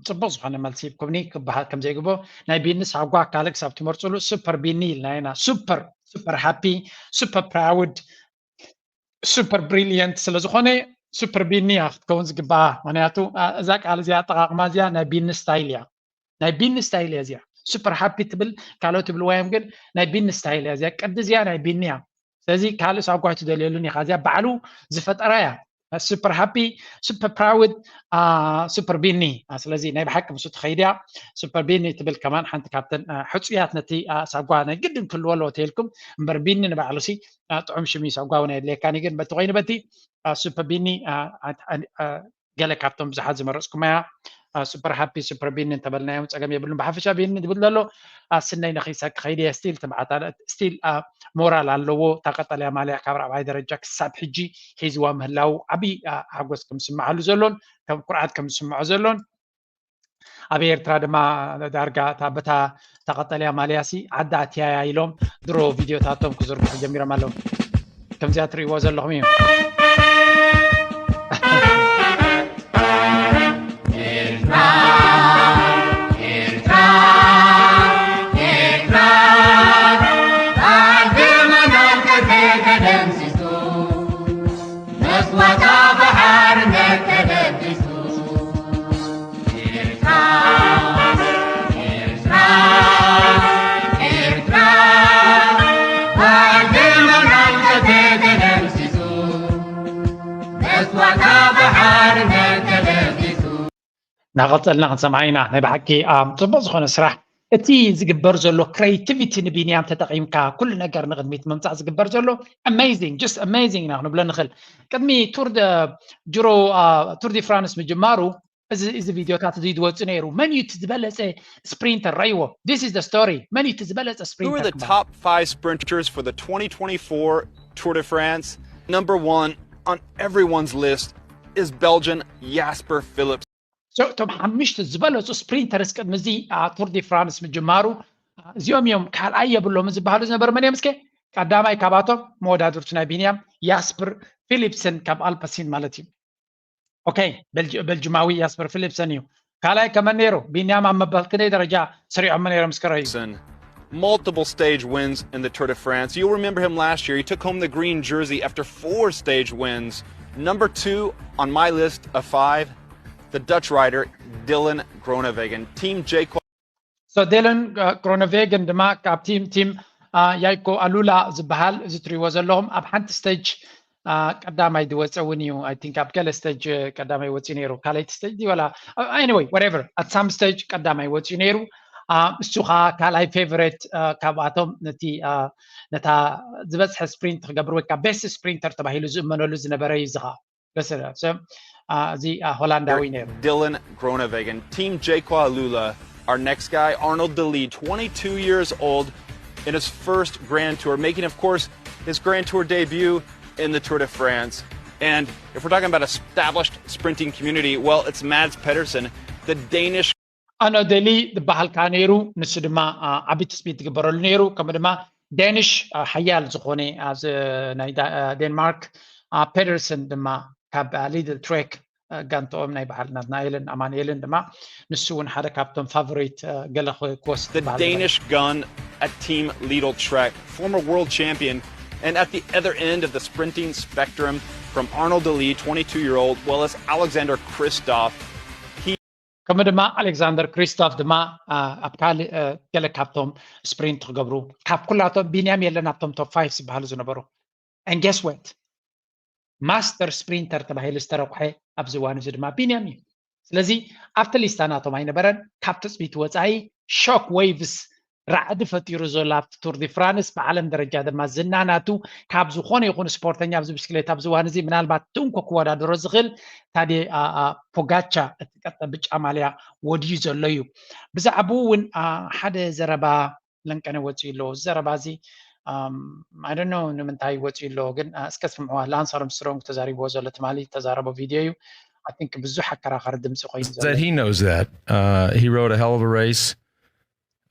ጽቡቕ ዝኾነ መልሲ ሂብኩምኒ። ክበሃል ከም ዘይግብኦ፣ ናይ ቢኒ ሳጓ ካልእ ክሳብ ትመርጽሉ ሱፐር ቢኒ ኢልና ኢና። ሱፐር ሱፐር ሃፒ፣ ሱፐር ፕራውድ፣ ሱፐር ብሪሊየንት ስለ ዝኾነ ሱፐር ቢኒ እያ ክትከውን ዝግባኣ። ምክንያቱ እዛ ቃል እዚኣ ኣጠቓቕማ እዚኣ ናይ ቢኒ ስታይል እያ። ናይ ቢኒ ስታይል እያ እዚኣ። ሱፐር ሃፒ ትብል ካልኦት ይብልዋ እዮም፣ ግን ናይ ቢኒ ስታይል እያ እዚኣ። ቅዲ እዚኣ ናይ ቢኒ እያ። ስለዚ ካልእ ሳጓ ኣይትደልየሉን ኢኻ። እዚኣ ባዕሉ ዝፈጠራ እያ። ሱፐር ሃፒ፣ ሱፐር ፕራውድ፣ ሱፐር ቢኒ። ስለዚ ናይ ብሓቂ ምስ ትኸይድ እያ። ሱፐር ቢኒ ትብል ከማን ሓንቲ ካብተን ሕፁያት ነቲ ሳጓ ናይ ግድን ክህልዎ ኣለዎ ተይልኩም እምበር ቢኒ ንባዕሉ ሲ ጥዑም ሽም እዩ። ሳጓ እውን ኣየድልየካን እዩ። ግን በቲ ኮይኑ በቲ ሱፐር ቢኒ ገለ ካብቶም ብዙሓት ዝመረፅኩማያ ሱፐር ሃፒ ሱፐር ቢኒ እንተበልናዮም ፀገም የብሉን። ብሓፈሻ ቢኒ ዝብል ዘሎ ስነይ ነኺሰ ክኸይድ እየ ስቲል ትብዓት ስቲል ሞራል ኣለዎ። እታ ቀጠልያ ማልያ ካብ ራብዓይ ደረጃ ክሳብ ሕጂ ሒዝዋ ምህላው ዓብዪ ሓጎስ ከም ዝስምዓሉ ዘሎን ከም ኩርዓት ከም ዝስምዖ ዘሎን ኣብ ኤርትራ ድማ ዳርጋ እታ በታ እታ ቀጠልያ ማልያሲ ዓዲ ኣትያያ ኢሎም ድሮ ቪድዮታቶም ክዝርግሑ ጀሚሮም ኣለዉ። ከምዚኣ ትርእይዎ ዘለኹም እዩ። እናቐፀልና ክንሰምዓ ኢና። ናይ ብሓቂ ፅቡቕ ዝኾነ ስራሕ። እቲ ዝግበር ዘሎ ክሬቲቪቲ ንቢንያም ተጠቒምካ ኩሉ ነገር ንቕድሚት ምምፃእ ዝግበር ዘሎ amazing, just amazing ኢና ክንብሎ ንኽእል። ቅድሚ ቱር ጅሮ ቱር ዲ ፍራንስ ምጅማሩ እዚ እዚ ቪድዮታት እዚ ዝወፅእ ነይሩ። መን እዩ እቲ ዝበለፀ ስፕሪንተር ረይዎ? This is the story. መን እዩ እቲ ዝበለፀ Who are the ስፕሪንተር? top five sprinters for the twenty twenty-four Tour de France? Number one on everyone's list is Belgian Jasper Philipsen. So እቶም ሓሙሽተ ዝበለፁ ስፕሪንተርስ ቅድሚ እዚ ቱር ዲ ፍራንስ ምጅማሩ እዚኦም እዮም ካልኣይ የብሎም ዝበሃሉ ዝነበሩ መን እዮም? እስከ ቀዳማይ ካብኣቶም መወዳድርቱ ናይ ቢንያም ያስፐር ፊሊፕሰን ካብ ኣልፐሲን ማለት እዩ። ኦኬ፣ ቤልጅማዊ ያስፐር ፊሊፕሰን እዩ። ካልኣይ ከመን ነይሩ? ቢንያም ኣብ መበል ክንደይ ደረጃ ሰሪዖም ነይሮም እስከ ረዩ? Multiple stage wins in the Tour de France. You'll remember him last year. He took home the green jersey after four stage wins. Number two on my list of five, the Dutch rider Dylan Groenewegen. Team Jayco. So Dylan Groenewegen ድማ ካብ ቲም ቲም ያይኮ ኣሉላ ዝበሃል እዚ ትሪዎ ዘለኹም ኣብ ሓንቲ ስቴጅ ቀዳማይ ዝወፀ እውን እዩ። I think ኣብ ገለ ስቴጅ ቀዳማይ ወፂኡ ነይሩ። ካልኣይቲ ስቴጅ ወላ anyway whatever at some stage ቀዳማይ ወፂኡ ነይሩ። እሱ ከዓ ካልኣይ ፌቨሬት ካብኣቶም ነቲ ነታ ዝበዝሐ ስፕሪንት ክገብር ወይ ከዓ ቤስት ስፕሪንተር ተባሂሉ ዝእመነሉ ዝነበረ እዩ። እዚ ከዓ በስ ሰብ እዚ ሆላንዳዊ ነይሩ። Dylan Groenewegen, Team Jayco Alula. Our next guy, Arnaud De Lie, twenty-two years old, in his first Grand Tour, making, of course, his Grand Tour debut in the Tour de France. And if we're talking about established sprinting community, well, it's Mads Pedersen, the Danish ኣርኖልድ ደ ሊ ዝበሃል ከዓ ነይሩ። ንሱ ድማ ዓቢ ትፅቢት ዝግበረሉ ነይሩ። ከምኡ ድማ ዳኒሽ ሓያል ዝኾነ ኣብዚ ናይ ዴንማርክ ፔደርሰን ድማ ካብ ሊድል ትሬክ ጋንቶኦም ናይ በዓል ናትናኤልን ኣማኑኤልን ድማ ንሱ እውን ሓደ ካብቶም ፋቮሪት ገለ ክወስድ The Danish gun at Team Lidl Trek, former world champion And at the other end of the sprinting spectrum, from Arnold Lee, twenty-two year old, well as Alexander Kristoff, ከምኡ ድማ ኣሌክዛንደር ክሪስቶፍ ድማ ኣብ ካልእ ገለ ካብቶም ስፕሪንት ክገብሩ ካብ ኩላቶም ቢንያም የለን ኣብቶም ቶፕ ፋይቭ ዝበሃሉ ዝነበሩ። And guess what? ማስተር ስፕሪንተር ተባሂሉ ዝተረቑሐ ኣብዚ እዋን እዚ ድማ ቢንያም እዩ። ስለዚ ኣብቲ ሊስታ ናቶም ኣይነበረን። ካብ ትፅቢት ወፃኢ ሾክ ዌይቭስ ራዕዲ ፈጢሩ ዘሎ ኣብቲ ቱር ዲ ፍራንስ ብዓለም ደረጃ ድማ ዝና ናቱ ካብ ዝኾነ ይኹን ስፖርተኛ ኣብዚ ብስክሌት ኣብዚ እዋን እዚ ምናልባት እቲ እንኮ ክወዳደሮ ዝኽእል ታዴ ፖጋቻ እቲ ቀጠ ብጫ ማልያ ወድዩ ዘሎ እዩ። ብዛዕባኡ እውን ሓደ ዘረባ ለንቀነ ወፂኡ ኣሎ። እዚ ዘረባ እዚ I don't know ንምንታይ ወፂኡ ኣሎ፣ ግን እስከ ስምዕዋ። ላንስ ኣርምስትሮንግ ተዛሪብዎ ዘሎ ትማሊ ተዛረቦ ቪድዮ እዩ። I think ብዙሕ ኣከራኻሪ ድምፂ ኮይኑ ዘሎ that he knows that. Uh, he rode a hell of a race.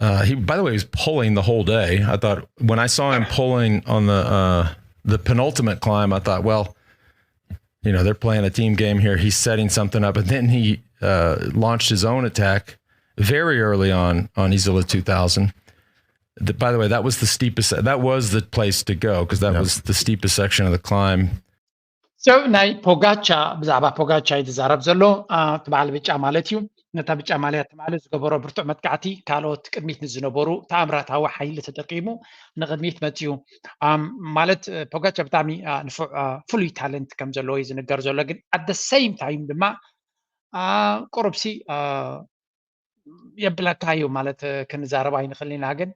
Uh, he, by the way, he was pulling the whole day. I thought when I saw him pulling on the uh, the penultimate climb, I thought, well, you know, they're playing a team game here. He's setting something up, and then he uh, launched his own attack very early on on Isla two thousand. The, by the way, that was the steepest. That was the place to go because that Yeah. was the steepest section of the climb. So ናይ ፖጋቻ ብዛዕባ ፖጋቻ እዩ ዝዛረብ ዘሎ። እቲ በዓል ብጫ ማለት እዩ። ነታ ብጫ ማልያ ትማሊ ዝገበሮ ብርቱዕ መጥቃዕቲ ካልኦት ቅድሚት ንዝነበሩ ተኣምራታዊ ሓይሊ ተጠቂሙ ንቅድሚት መፅዩ። ማለት ፖጋቻ ብጣዕሚ ንፉዕ ፍሉይ ታለንት ከም ዘለዎ እዩ ዝንገር ዘሎ፣ ግን at the same time ድማ ቁሩብሲ የብለካ እዩ ማለት ክንዛረብ ኣይንኽእል ኢና። ግን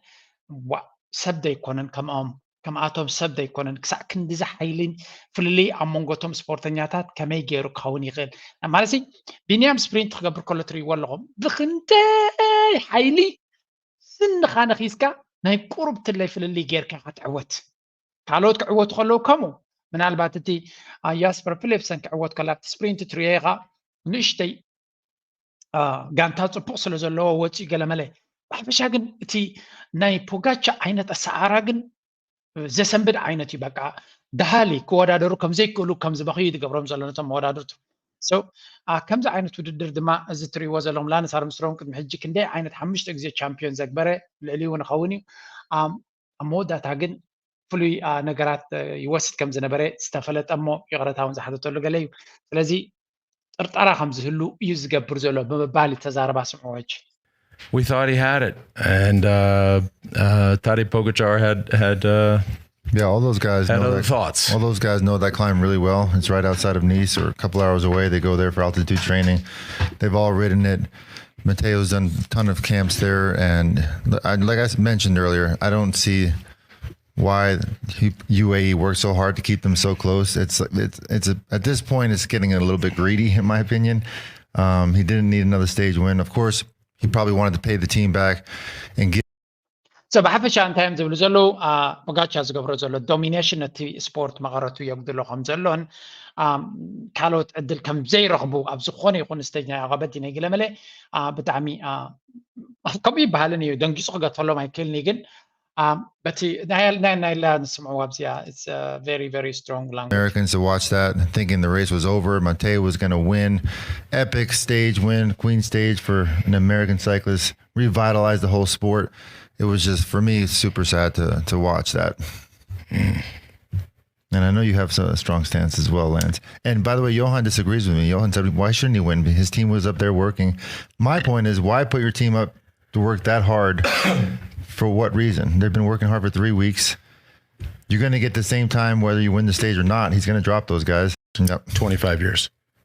ዋ ሰብ ደይኮነን ከምኦም ከምኣቶም ሰብ ደይኮነን ክሳዕ ክንድዚ ሓይልን ፍልልይ ኣብ መንጎቶም ስፖርተኛታት ከመይ ገይሩ ክኸውን ይኽእል ማለት ሲ ቢንያም ስፕሪንት ክገብር ከሎ ትርእይዎ ኣለኹም ብክንደይ ሓይሊ ስንኻ ነኺስካ ናይ ቁሩብ ትለይ ፍልልይ ጌርካ ክትዕወት ካልኦት ክዕወቱ ከለዉ ከምኡ ምናልባት እቲ ያስፐር ፊሊፕሰን ክዕወት ከሎ ኣብቲ ስፕሪንት ትርእዮ ኢኻ ንእሽተይ ጋንታ ፅቡቅ ስለ ዘለዎ ወፂኡ ገለመለ ብሓፈሻ ግን እቲ ናይ ፖጋቻ ዓይነት ኣሰዓራ ግን ዘሰንብድ ዓይነት እዩ በቃ ደሃሊ ክወዳደሩ ከምዘይክእሉ ከም ዝበኽዩ ዝገብሮም ዘሎ ነቶም መወዳድርቱ ከምዚ ዓይነት ውድድር ድማ እዚ ትሪእዎ ዘለኹም ላንስ ኣርምስትሮንግ ቅድሚ ሕጂ ክንደይ ዓይነት ሓሙሽተ ግዜ ቻምፒዮን ዘግበረ ልዕሊኡ ንኸውን እዩ ኣብ መወዳእታ ግን ፍሉይ ነገራት ይወስድ ከም ዝነበረ ዝተፈለጠ እሞ ይቕረታ እውን ዝሓተተሉ ገለ እዩ ስለዚ ጥርጠራ ከም ዝህሉ እዩ ዝገብር ዘሎ ብምባል ተዛረባ ስምዕዎ ሕጂ We thought he had it, and uh, uh, Tadej Pogacar had had uh, Yeah, all those guys had know other that, thoughts. all those guys know that climb really well. It's right outside of Nice, or a couple hours away. They go there for altitude training. They've all ridden it. Mateo's done a ton of camps there, and I, like I mentioned earlier, I don't see why he, U A E worked so hard to keep them so close. It's it's it's a, at this point, it's getting a little bit greedy, in my opinion. Um, he didn't need another stage win. Of course, he probably wanted to pay the team back and get so ብሓፈሻ እንታይ እዮም ዝብሉ ዘለዉ ፖጋቻ ዝገብሮ ዘሎ ዶሚኔሽን ነቲ ስፖርት መቐረቱ የጉድሎ ከም ዘሎን ካልኦት ዕድል ከም ዘይረኽቡ ኣብ ዝኾነ ይኹን ስተጅ ናይ ኣቐበዲ ናይ ገለመለ ብጣዕሚ ከምኡ ይበሃልን እዩ ደንጊፁ ክገድፈሎም ኣይክእልን እዩ ግን በቲ ናይ ላንስ ስምዕዋ ኣብዚኣ very very strong language Americans to watch that, thinking the race was over. Mateo was going to win. Epic stage win, Queen stage for an American cyclist. Revitalized the whole sport. It was just, for me, super sad to, to watch that. And I know you have a strong stance as well, Lance. And by the way, Johan disagrees with me. Johan said, why shouldn't he win? His team was up there working. My point is, why put your team up to work that hard? For what reason? They've been working hard for three weeks. You're going to get the same time whether you win the stage or not. He's going to drop those guys. Yep. twenty-five years.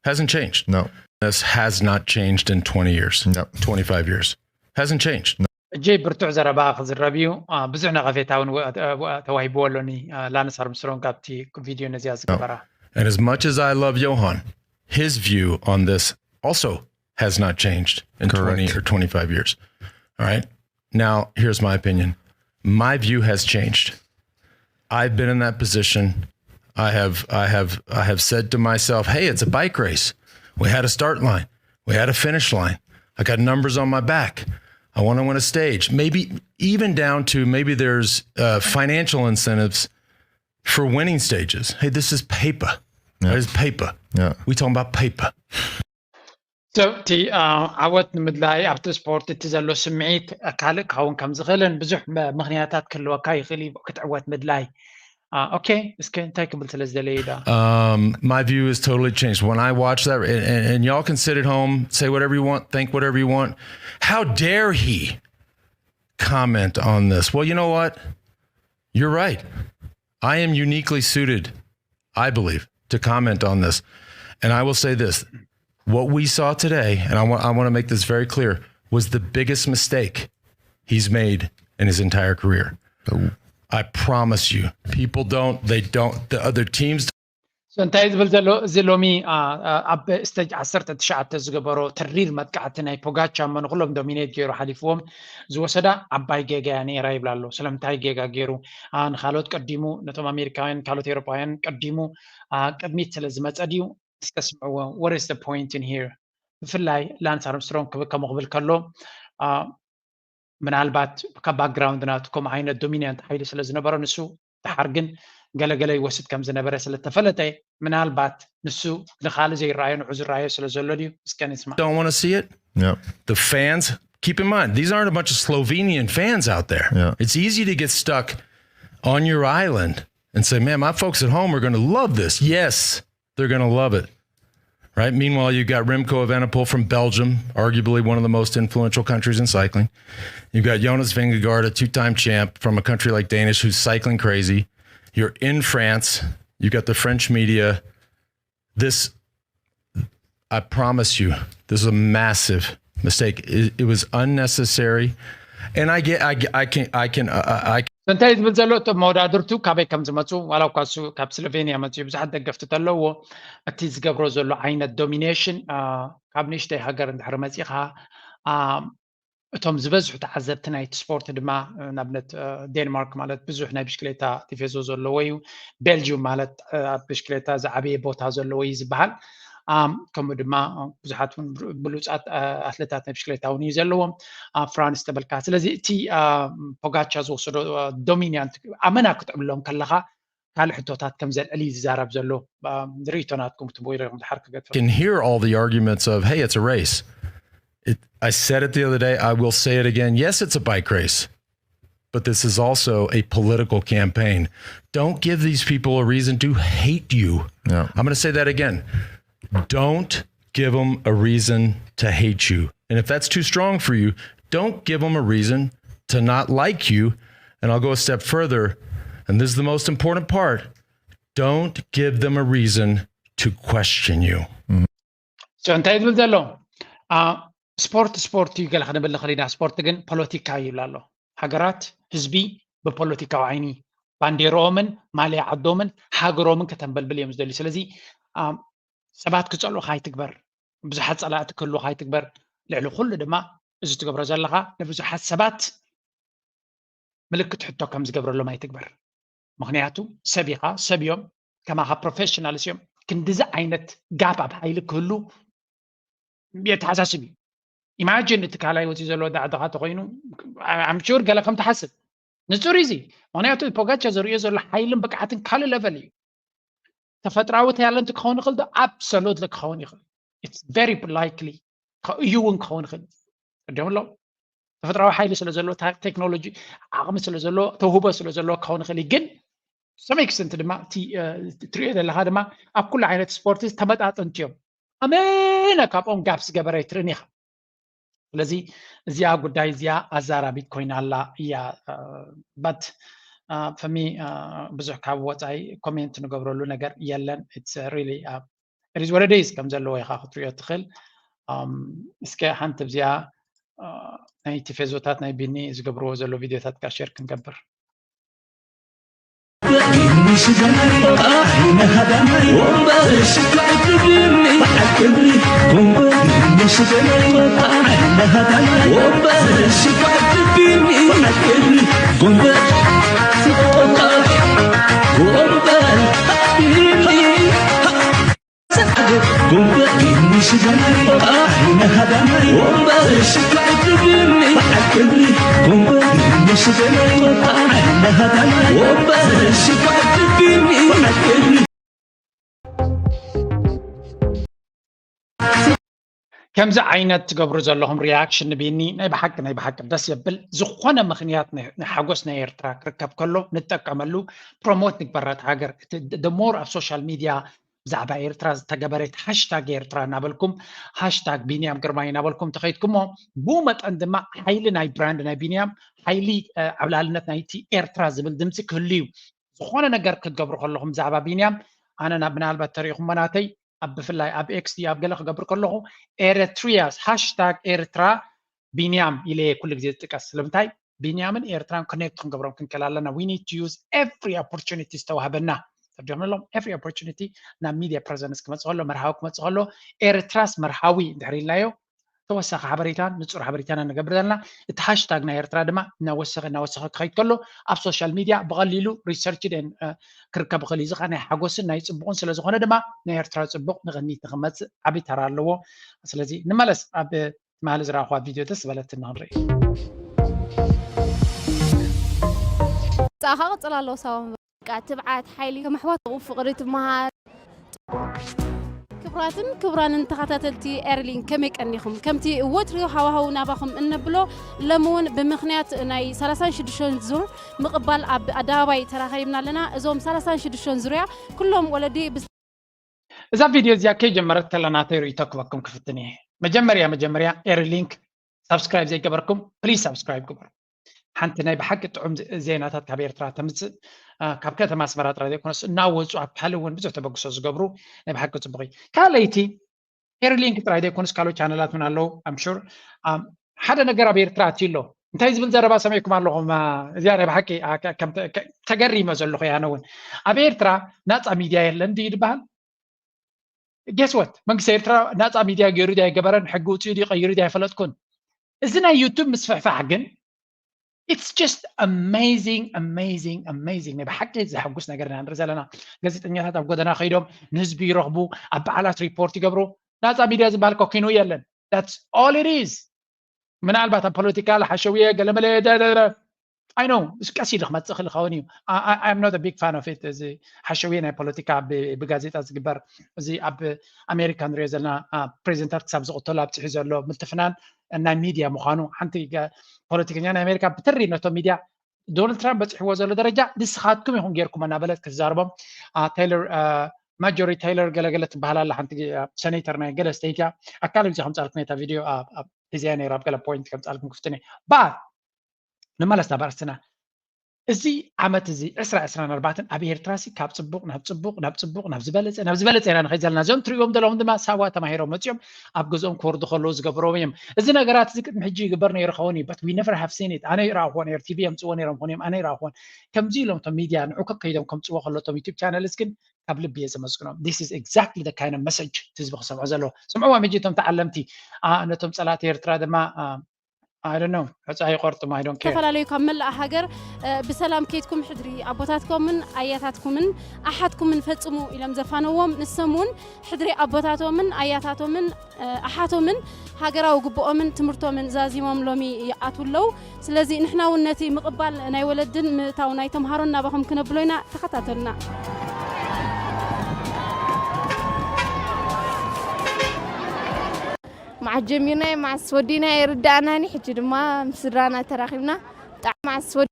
Hasn't changed. No. This has not changed in twenty years. Yep. twenty-five years. Hasn't changed. እጀይ ብርቱዕ ዘረባ ክዝረብ እዩ ብዙሕ ነቐፌታ እውን ተዋሂብዎ ኣሎኒ ላንስ ኣርምስትሮንግ ኣብቲ ቪድዮ ነዚኣ ዝገበራ And as much as I love Johan, his view on this also has not changed in Correct. twenty or twenty-five years. All right. Now, here's my opinion. My view has changed. I've been in that position. I have, I have, I have said to myself, "Hey, it's a bike race. We had a start line. We had a finish line. I got numbers on my back. I want to win a stage." Maybe even down to maybe there's uh, financial incentives for winning stages. Hey, this is paper. It's paper. Yeah. We talking about paper. So እቲ ዓወት ንምድላይ ኣብቲ ስፖርት እቲ ዘሎ ስምዒት ካልእ ክኸውን ከም ዝኽእልን ብዙሕ ምኽንያታት ክህልወካ ይኽእል እዩ ክትዕወት ምድላይ ኦኬ፣ እስከ እንታይ ክብል ስለ ዝደለየ ዳ Um, my view has totally changed. When I watch that, and, and, and y'all can sit at home, say whatever you want, think whatever you want. How dare he comment on this? Well, you know what? You're right. I am uniquely suited, I believe, to comment on this. And I will say this: what we saw today, and I want, I want to make this very clear, was the biggest mistake he's made in his entire career. I promise you, people don't, they don't, the other teams እንታይ ዝብል ዘሎ እዚ ሎሚ ኣብ ስቴጅ ዓሰርተ ትሽዓተ ዝገበሮ ተሪር መጥቃዕቲ ናይ ፖጋቻ እሞ ንኩሎም ዶሚኔት ገይሩ ሓሊፍዎም ዝወሰዳ ዓባይ ጌጋ እያ ነይራ ይብላ ኣሎ። ስለምንታይ ጌጋ ገይሩ ንካልኦት ቀዲሙ ነቶም ኣሜሪካውያን ካልኦት ኤሮፓውያን ቀዲሙ ቅድሚት ስለ ዝመፀ ድዩ? እስከ ስምዕዎ። What is the point in here? ብፍላይ ላንስ ኣርምስትሮንግ ከምኡ ክብል ከሎ ምናልባት ካብ ባክግራውንድ ናቱ ከምኡ ዓይነት ዶሚናንት ሓይሊ ስለ ዝነበሮ ንሱ ድሓር ግን ገለገለ ይወስድ ከም ዝነበረ ስለተፈለጠ ምናልባት ንሱ ንካልእ ዘይረኣዮ ንዑ ዝረኣዮ ስለ ዘሎ ድዩ? እስከ ንስማ። Don't want to see it. Yeah. The fans, keep in mind, these aren't a bunch of Slovenian fans out there. Yeah. It's easy to get stuck on your island and say, man, my folks at home are going to love this. Yes, they're going to love it. Right? Meanwhile, you've got Remco Evenepoel from Belgium, arguably one of the most influential countries in cycling. You've got Jonas Vingegaard, a two-time champ from a country like Danish who's cycling crazy. You're in France. You've got the French media. This, I promise you, this is a massive mistake. It, it was unnecessary. And I get, I, I can, I can, I, I እንታይ ዝብል ዘሎ እቶም መወዳድርቱ ካበይ ከም ዝመፁ ዋላ እኳ እሱ ካብ ስሎቬኒያ መፅኡ ብዙሓት ደገፍቲ ተለዎ እቲ ዝገብሮ ዘሎ ዓይነት ዶሚኔሽን ካብ ንእሽተይ ሃገር እንድሕር መፂኻ እቶም ዝበዝሑ ተዓዘብቲ ናይቲ ስፖርት ድማ ንኣብነት ዴንማርክ ማለት ብዙሕ ናይ ብሽክሌታ ቲፌዞ ዘለዎ እዩ። ቤልጅዩም ማለት ኣብ ብሽክሌታ ዝዓበየ ቦታ ዘለዎ እዩ ዝበሃል። ከምኡ ድማ ብዙሓት እውን ብሉፃት ኣትሌታት ናይ ብሽክሌታ እውን እዩ ዘለዎም። ኣብ ፍራንስ ተበልካ ስለዚ እቲ ፖጋቻ ዝወሰዶ ዶሚኒያንት ኣመና ክትዕብሎም ከለካ ካልእ ሕቶታት ከም ዘልዕል እዩ ዝዛረብ ዘሎ። ርእይቶ ናትኩም ክትቦ ኢኹም ድሓር ክገድፈ can hear all the arguments of, hey, it's a race. It, I said it the other day. I will say it again. Yes, it's a bike race, but this is also a political campaign. Don't give these people a reason to hate you. Yeah. I'm going to say that again. Don't give them a reason to hate you. And if that's too strong for you, don't give them a reason to not like you. And I'll go a step further. And this is the most important part. Don't give them a reason to question you. So እንታይ ዝብል ዘሎ ስፖርት ስፖርት እዩ ገለ ክንብል ንኽእል ኢና። ስፖርት ግን ፖለቲካ እዩ ይብል ኣሎ። ሃገራት ህዝቢ ብፖለቲካዊ ዓይኒ ባንዴርኦምን ማልያ ዓዶምን ሃገሮምን ከተንበልብል እዮም ዝደልዩ። ስለዚ ሰባት ክፀልኡኻ ኣይትግበር፣ ብዙሓት ፀላእቲ ክህልውኻ ኣይትግበር። ልዕሊ ኩሉ ድማ እዚ ትገብሮ ዘለኻ ንብዙሓት ሰባት ምልክት ሕቶ ከም ዝገብረሎም ኣይትግበር። ምክንያቱ ሰብ ኢኻ፣ ሰብ እዮም፣ ከማኻ ፕሮፌሽናልስ እዮም። ክንድዚ ዓይነት ጋፕ ኣብ ሓይሊ ክህሉ የተሓሳስብ እዩ። ኢማጂን እቲ ካልኣይ ወፂ ዘሎ ዳዕድኻ ተኮይኑ ኣምሹር ገለ ከም ትሓስብ ንፁር እዚ ምክንያቱ ፖጋቻ ዘርእዮ ዘሎ ሓይልን ብቅዓትን ካልእ ለቨል እዩ። ተፈጥራዊ ታለንት ክኸውን ይኽእል ዶ? ኣብሶሉትሊ ክኸውን ይኽእል። It's very likely እዩ እውን ክኸውን ይኽእል። ቅድም ኣሎ ተፈጥራዊ ሓይሊ ስለ ዘሎ ቴክኖሎጂ ዓቕሚ ስለ ዘሎ ተውህቦ ስለ ዘሎ ክኸውን ይኽእል እዩ። ግን ሰመይ ክስንቲ ድማ ትሪኦ ዘለካ ድማ ኣብ ኩሉ ዓይነት ስፖርት ተመጣጠንቲ እዮም። ኣመና ካብኦም ጋፕ ዝገበረ ኣይትርእን ኢኻ። ስለዚ እዚኣ ጉዳይ እዚኣ ኣዛራቢት ኮይና ኣላ እያ። በት ፈሚ ብዙሕ ካብ ወፃኢ ኮሜንት ንገብረሉ ነገር የለን። It's really it is what it is ከም ዘለዎ ኢኻ ክትሪኦ ትኽእል። እስከ ሓንቲ ብዚኣ ናይ ቲፌዞታት ናይ ቢኒ ዝገብርዎ ዘሎ ቪድዮታት ካ ሼር ክንገብር ከምዚ ዓይነት ትገብሩ ዘለኹም ሪያክሽን ንቢኒ ናይ ብሓቂ ናይ ብሓቂ ደስ የብል። ዝኾነ ምኽንያት ናይ ሓጎስ ናይ ኤርትራ ክርከብ ከሎ ንጠቀመሉ፣ ፕሮሞት ንግበራ እታ ሃገር። ሞር ኣብ ሶሻል ሚድያ ብዛዕባ ኤርትራ ዝተገበረት ሃሽታግ ኤርትራ እናበልኩም፣ ሃሽታግ ቢንያም ግርማይ እናበልኩም ተኸይድኩሞ፣ ብኡ መጠን ድማ ሓይሊ ናይ ብራንድ ናይ ቢንያም፣ ሓይሊ ዓብላልነት ናይቲ ኤርትራ ዝብል ድምፂ ክህሉ እዩ። ዝኾነ ነገር ክትገብሩ ከለኹም ብዛዕባ ቢንያም፣ ኣነ ናብ ምናልባት ተሪኢኹሞ ናተይ ኣብ ብፍላይ ኣብ ኤክስ ኣብ ገለ ክገብር ከለኹ ኤረትሪያስ ሃሽታግ ኤርትራ ቢንያም ኢለ ኩሉ ግዜ ዝጥቀስ። ስለምንታይ? ቢንያምን ኤርትራን ኮኔክት ክንገብሮም ክንክእል ኣለና። We need to use every opportunity ዝተዋህበና። ተርዲኦም ኣለዎም every opportunity ናብ ሚድያ ፕሬዘንስ ክመፅእ ከሎ፣ መርሃዊ ክመፅእ ከሎ፣ ኤርትራስ መርሃዊ እንድሕር ኢልናዮ፣ ተወሳኺ ሓበሬታን ንፁር ሓበሬታና ንገብር ዘለና። እቲ ሃሽታግ ናይ ኤርትራ ድማ እናወሰኸ እናወሰኸ ክኸይድ ከሎ ኣብ ሶሻል ሚድያ ብቐሊሉ ሪሰርች ክርከብ ይኽእል እዩ። እዚ ከዓ ናይ ሓጎስን ናይ ፅቡቕን ስለዝኾነ ድማ ናይ ኤርትራ ፅቡቕ ንቕድሚት ንክመፅእ ዓብዪ ተራ ኣለዎ። ስለዚ ንመለስ ኣብ ትማሊ ዝረኣኹዋ ቪድዮ ደስ ዝበለትኒ ክንርኢ። ፃኻ ቅፅል ኣለዎ ሳዋ በቃ ትብዓት ሓይሊ ከም ኣሕዋት ፍቕሪ ትመሃር። ክቡራትን ክቡራንን ተኸታተልቲ ኤርሊንክ ከመይ ቀኒኹም? ከምቲ ወትሩ ሃዋህው ናባኹም እነብሎ ሎሚ እውን ብምኽንያት ናይ ሰላሳን ሽዱሽተን ዙር ምቕባል ኣብ ኣደባባይ ተራኸብና ኣለና። እዞም ሰላሳን ሽዱሽተን ዙርያ ኩሎም ወለዲ እዛ ቪድዮ እዚኣ ከይጀመረት ከላ ናተይ ርእይቶ ክበኩም ክፍትን እየ። መጀመርያ መጀመርያ ኤሪ ሊንክ ሳብስክራይብ ዘይገበርኩም ፕሊዝ ሳብስክራይብ ግበሩ። ሓንቲ ናይ ብሓቂ ጥዑም ዜናታት ካብ ኤርትራ ተምፅእ ካብ ከተማ ኣስመራ ጥራይ ዘይኮነስ እናወፁ ኣብ ካልእ እውን ብዙሕ ተበግሶ ዝገብሩ ናይ ብሓቂ ፅቡቅ እዩ። ካልኣይቲ ኤሪ ሊንክ ጥራይ ዘይኮነስ ካልኦት ቻነላት እውን ኣለዉ። ኣም ሹር ሓደ ነገር ኣብ ኤርትራ ኣትዩ ኣሎ። እንታይ ዝብል ዘረባ ሰሚዕኩም ኣለኹም? እዚኣ ናይ ብሓቂ ተገሪመ ዘለኹ ኣነ እውን። ኣብ ኤርትራ ናፃ ሚድያ የለን ድዩ ዝበሃል? ጌስ ወት መንግስቲ ኤርትራ ናፃ ሚድያ ገይሩ ድዩ ኣይገበረን፣ ሕጊ ውፅኡ ድዩ ቀይሩ ድዩ ኣይፈለጥኩን። እዚ ናይ ዩቱብ ምስፍሕፋሕ ግን it's just amazing amazing amazing ናይ ብሓቂ ዘሐጉስ ነገር ኢና ንርኢ ዘለና። ጋዜጠኛታት ኣብ ጎደና ከይዶም ንህዝቢ ይረኽቡ፣ ኣብ በዓላት ሪፖርት ይገብሩ። ናፃ ሚድያ ዝበሃል ኮኪኑ የለን። That's all it is። ምናልባት ኣብ ፖለቲካ ሓሸውየ ገለመለ I know ቀስ ኢሉ ክመፅእ ክእል ይኸውን እዩ። I'm not a big fan of it። እዚ ሓሸውየ ናይ ፖለቲካ ብጋዜጣ ዝግበር እዚ ኣብ ኣሜሪካ ንሪኦ ዘለና ፕሬዚደንታት ክሳብ ዝቕተሉ ኣብፅሑ ዘሎ ምትፍናን ናይ ሚድያ ምዃኑ ሓንቲ ፖለቲከኛ ናይ ኣሜሪካ ብትሪ ነቶም ሚድያ ዶናልድ ትራምፕ በፂሕዎ ዘሎ ደረጃ ንስኻትኩም ኢኹም ጌርኩም እናበለት ክትዛርቦም ቴይለር ማጆሪ ቴይለር ገለገለ ትበሃል ኣላ ሓንቲ ሰኔተር ናይ ገለ ስቴት እያ። ኣካል ግዜ ከምፃልኩም ነታ ቪድዮ ሒዝያ ነይራ ኣብ ገለ ፖይንት ከምፃልኩም ክፍትን እየ። ባት ንመለስ ናብ ኣርእስትና። እዚ ዓመት እዚ ዕስራ ዕስራን ኣርባዕተን ኣብ ኤርትራ ሲ ካብ ፅቡቕ ናብ ፅቡቕ ናብ ፅቡቕ ናብ ዝበለፀ ናብ ዝበለፀ ኢና ንኸይድ ዘለና። እዞም ትሪእዎም ዘለኹም ድማ ሳዋ ተማሂሮም መፂኦም ኣብ ገዝኦም ክወርዱ ከለዉ ዝገብርዎም እዮም። እዚ ነገራት እዚ ቅድሚ ሕጂ ይግበር ነይሩ ኸውን እዩ but we never have seen it። ኣነ ይረኣኽዎ ነይሩ ቲቪ የምፅዎ ነይሮም ኾን እዮም ኣነ ይረኣኽዎን ከምዚ ኢሎም እቶም ሚድያ ንዑ ከከይዶም ከምፅዎ ከሎ እቶም ዩቱብ ቻነልስ ግን ካብ ልቢ እየ ዘመስግኖም። This is exactly the kind of message ህዝቢ ክሰምዖ ዘለዎ። ስምዕዎም ሕጂ እቶም ተዓለምቲ ነቶም ፀላእቲ ኤርትራ ድማ I don't know ዕፃ ይቆርጥም I don't care። ዝተፈላለዩ ካብ መላእ ሃገር ብሰላም ከይድኩም ሕድሪ ኣቦታትኮምን ኣያታትኩምን ኣሓትኩምን ፈጽሙ ኢሎም ዘፋነዎም ንሶም እውን ሕድሪ ኣቦታቶምን ኣያታቶምን ኣሓቶምን ሃገራዊ ግብኦምን ትምህርቶምን ዛዚሞም ሎሚ ይኣትዉ ኣለዉ። ስለዚ ንሕና እውን ነቲ ምቕባል ናይ ወለድን ምእታው ናይ ተምሃሮን ናባኹም ክነብሎ ኢና። ተኸታተሉና። መዓስ ጀሚርናዮ መዓስ ወዲእናዮ ኣይርድኣናን እዩ። ሕጂ ድማ ምስ ስድራና ተራኺብና ብጣዕሚ መዓስ ወዲ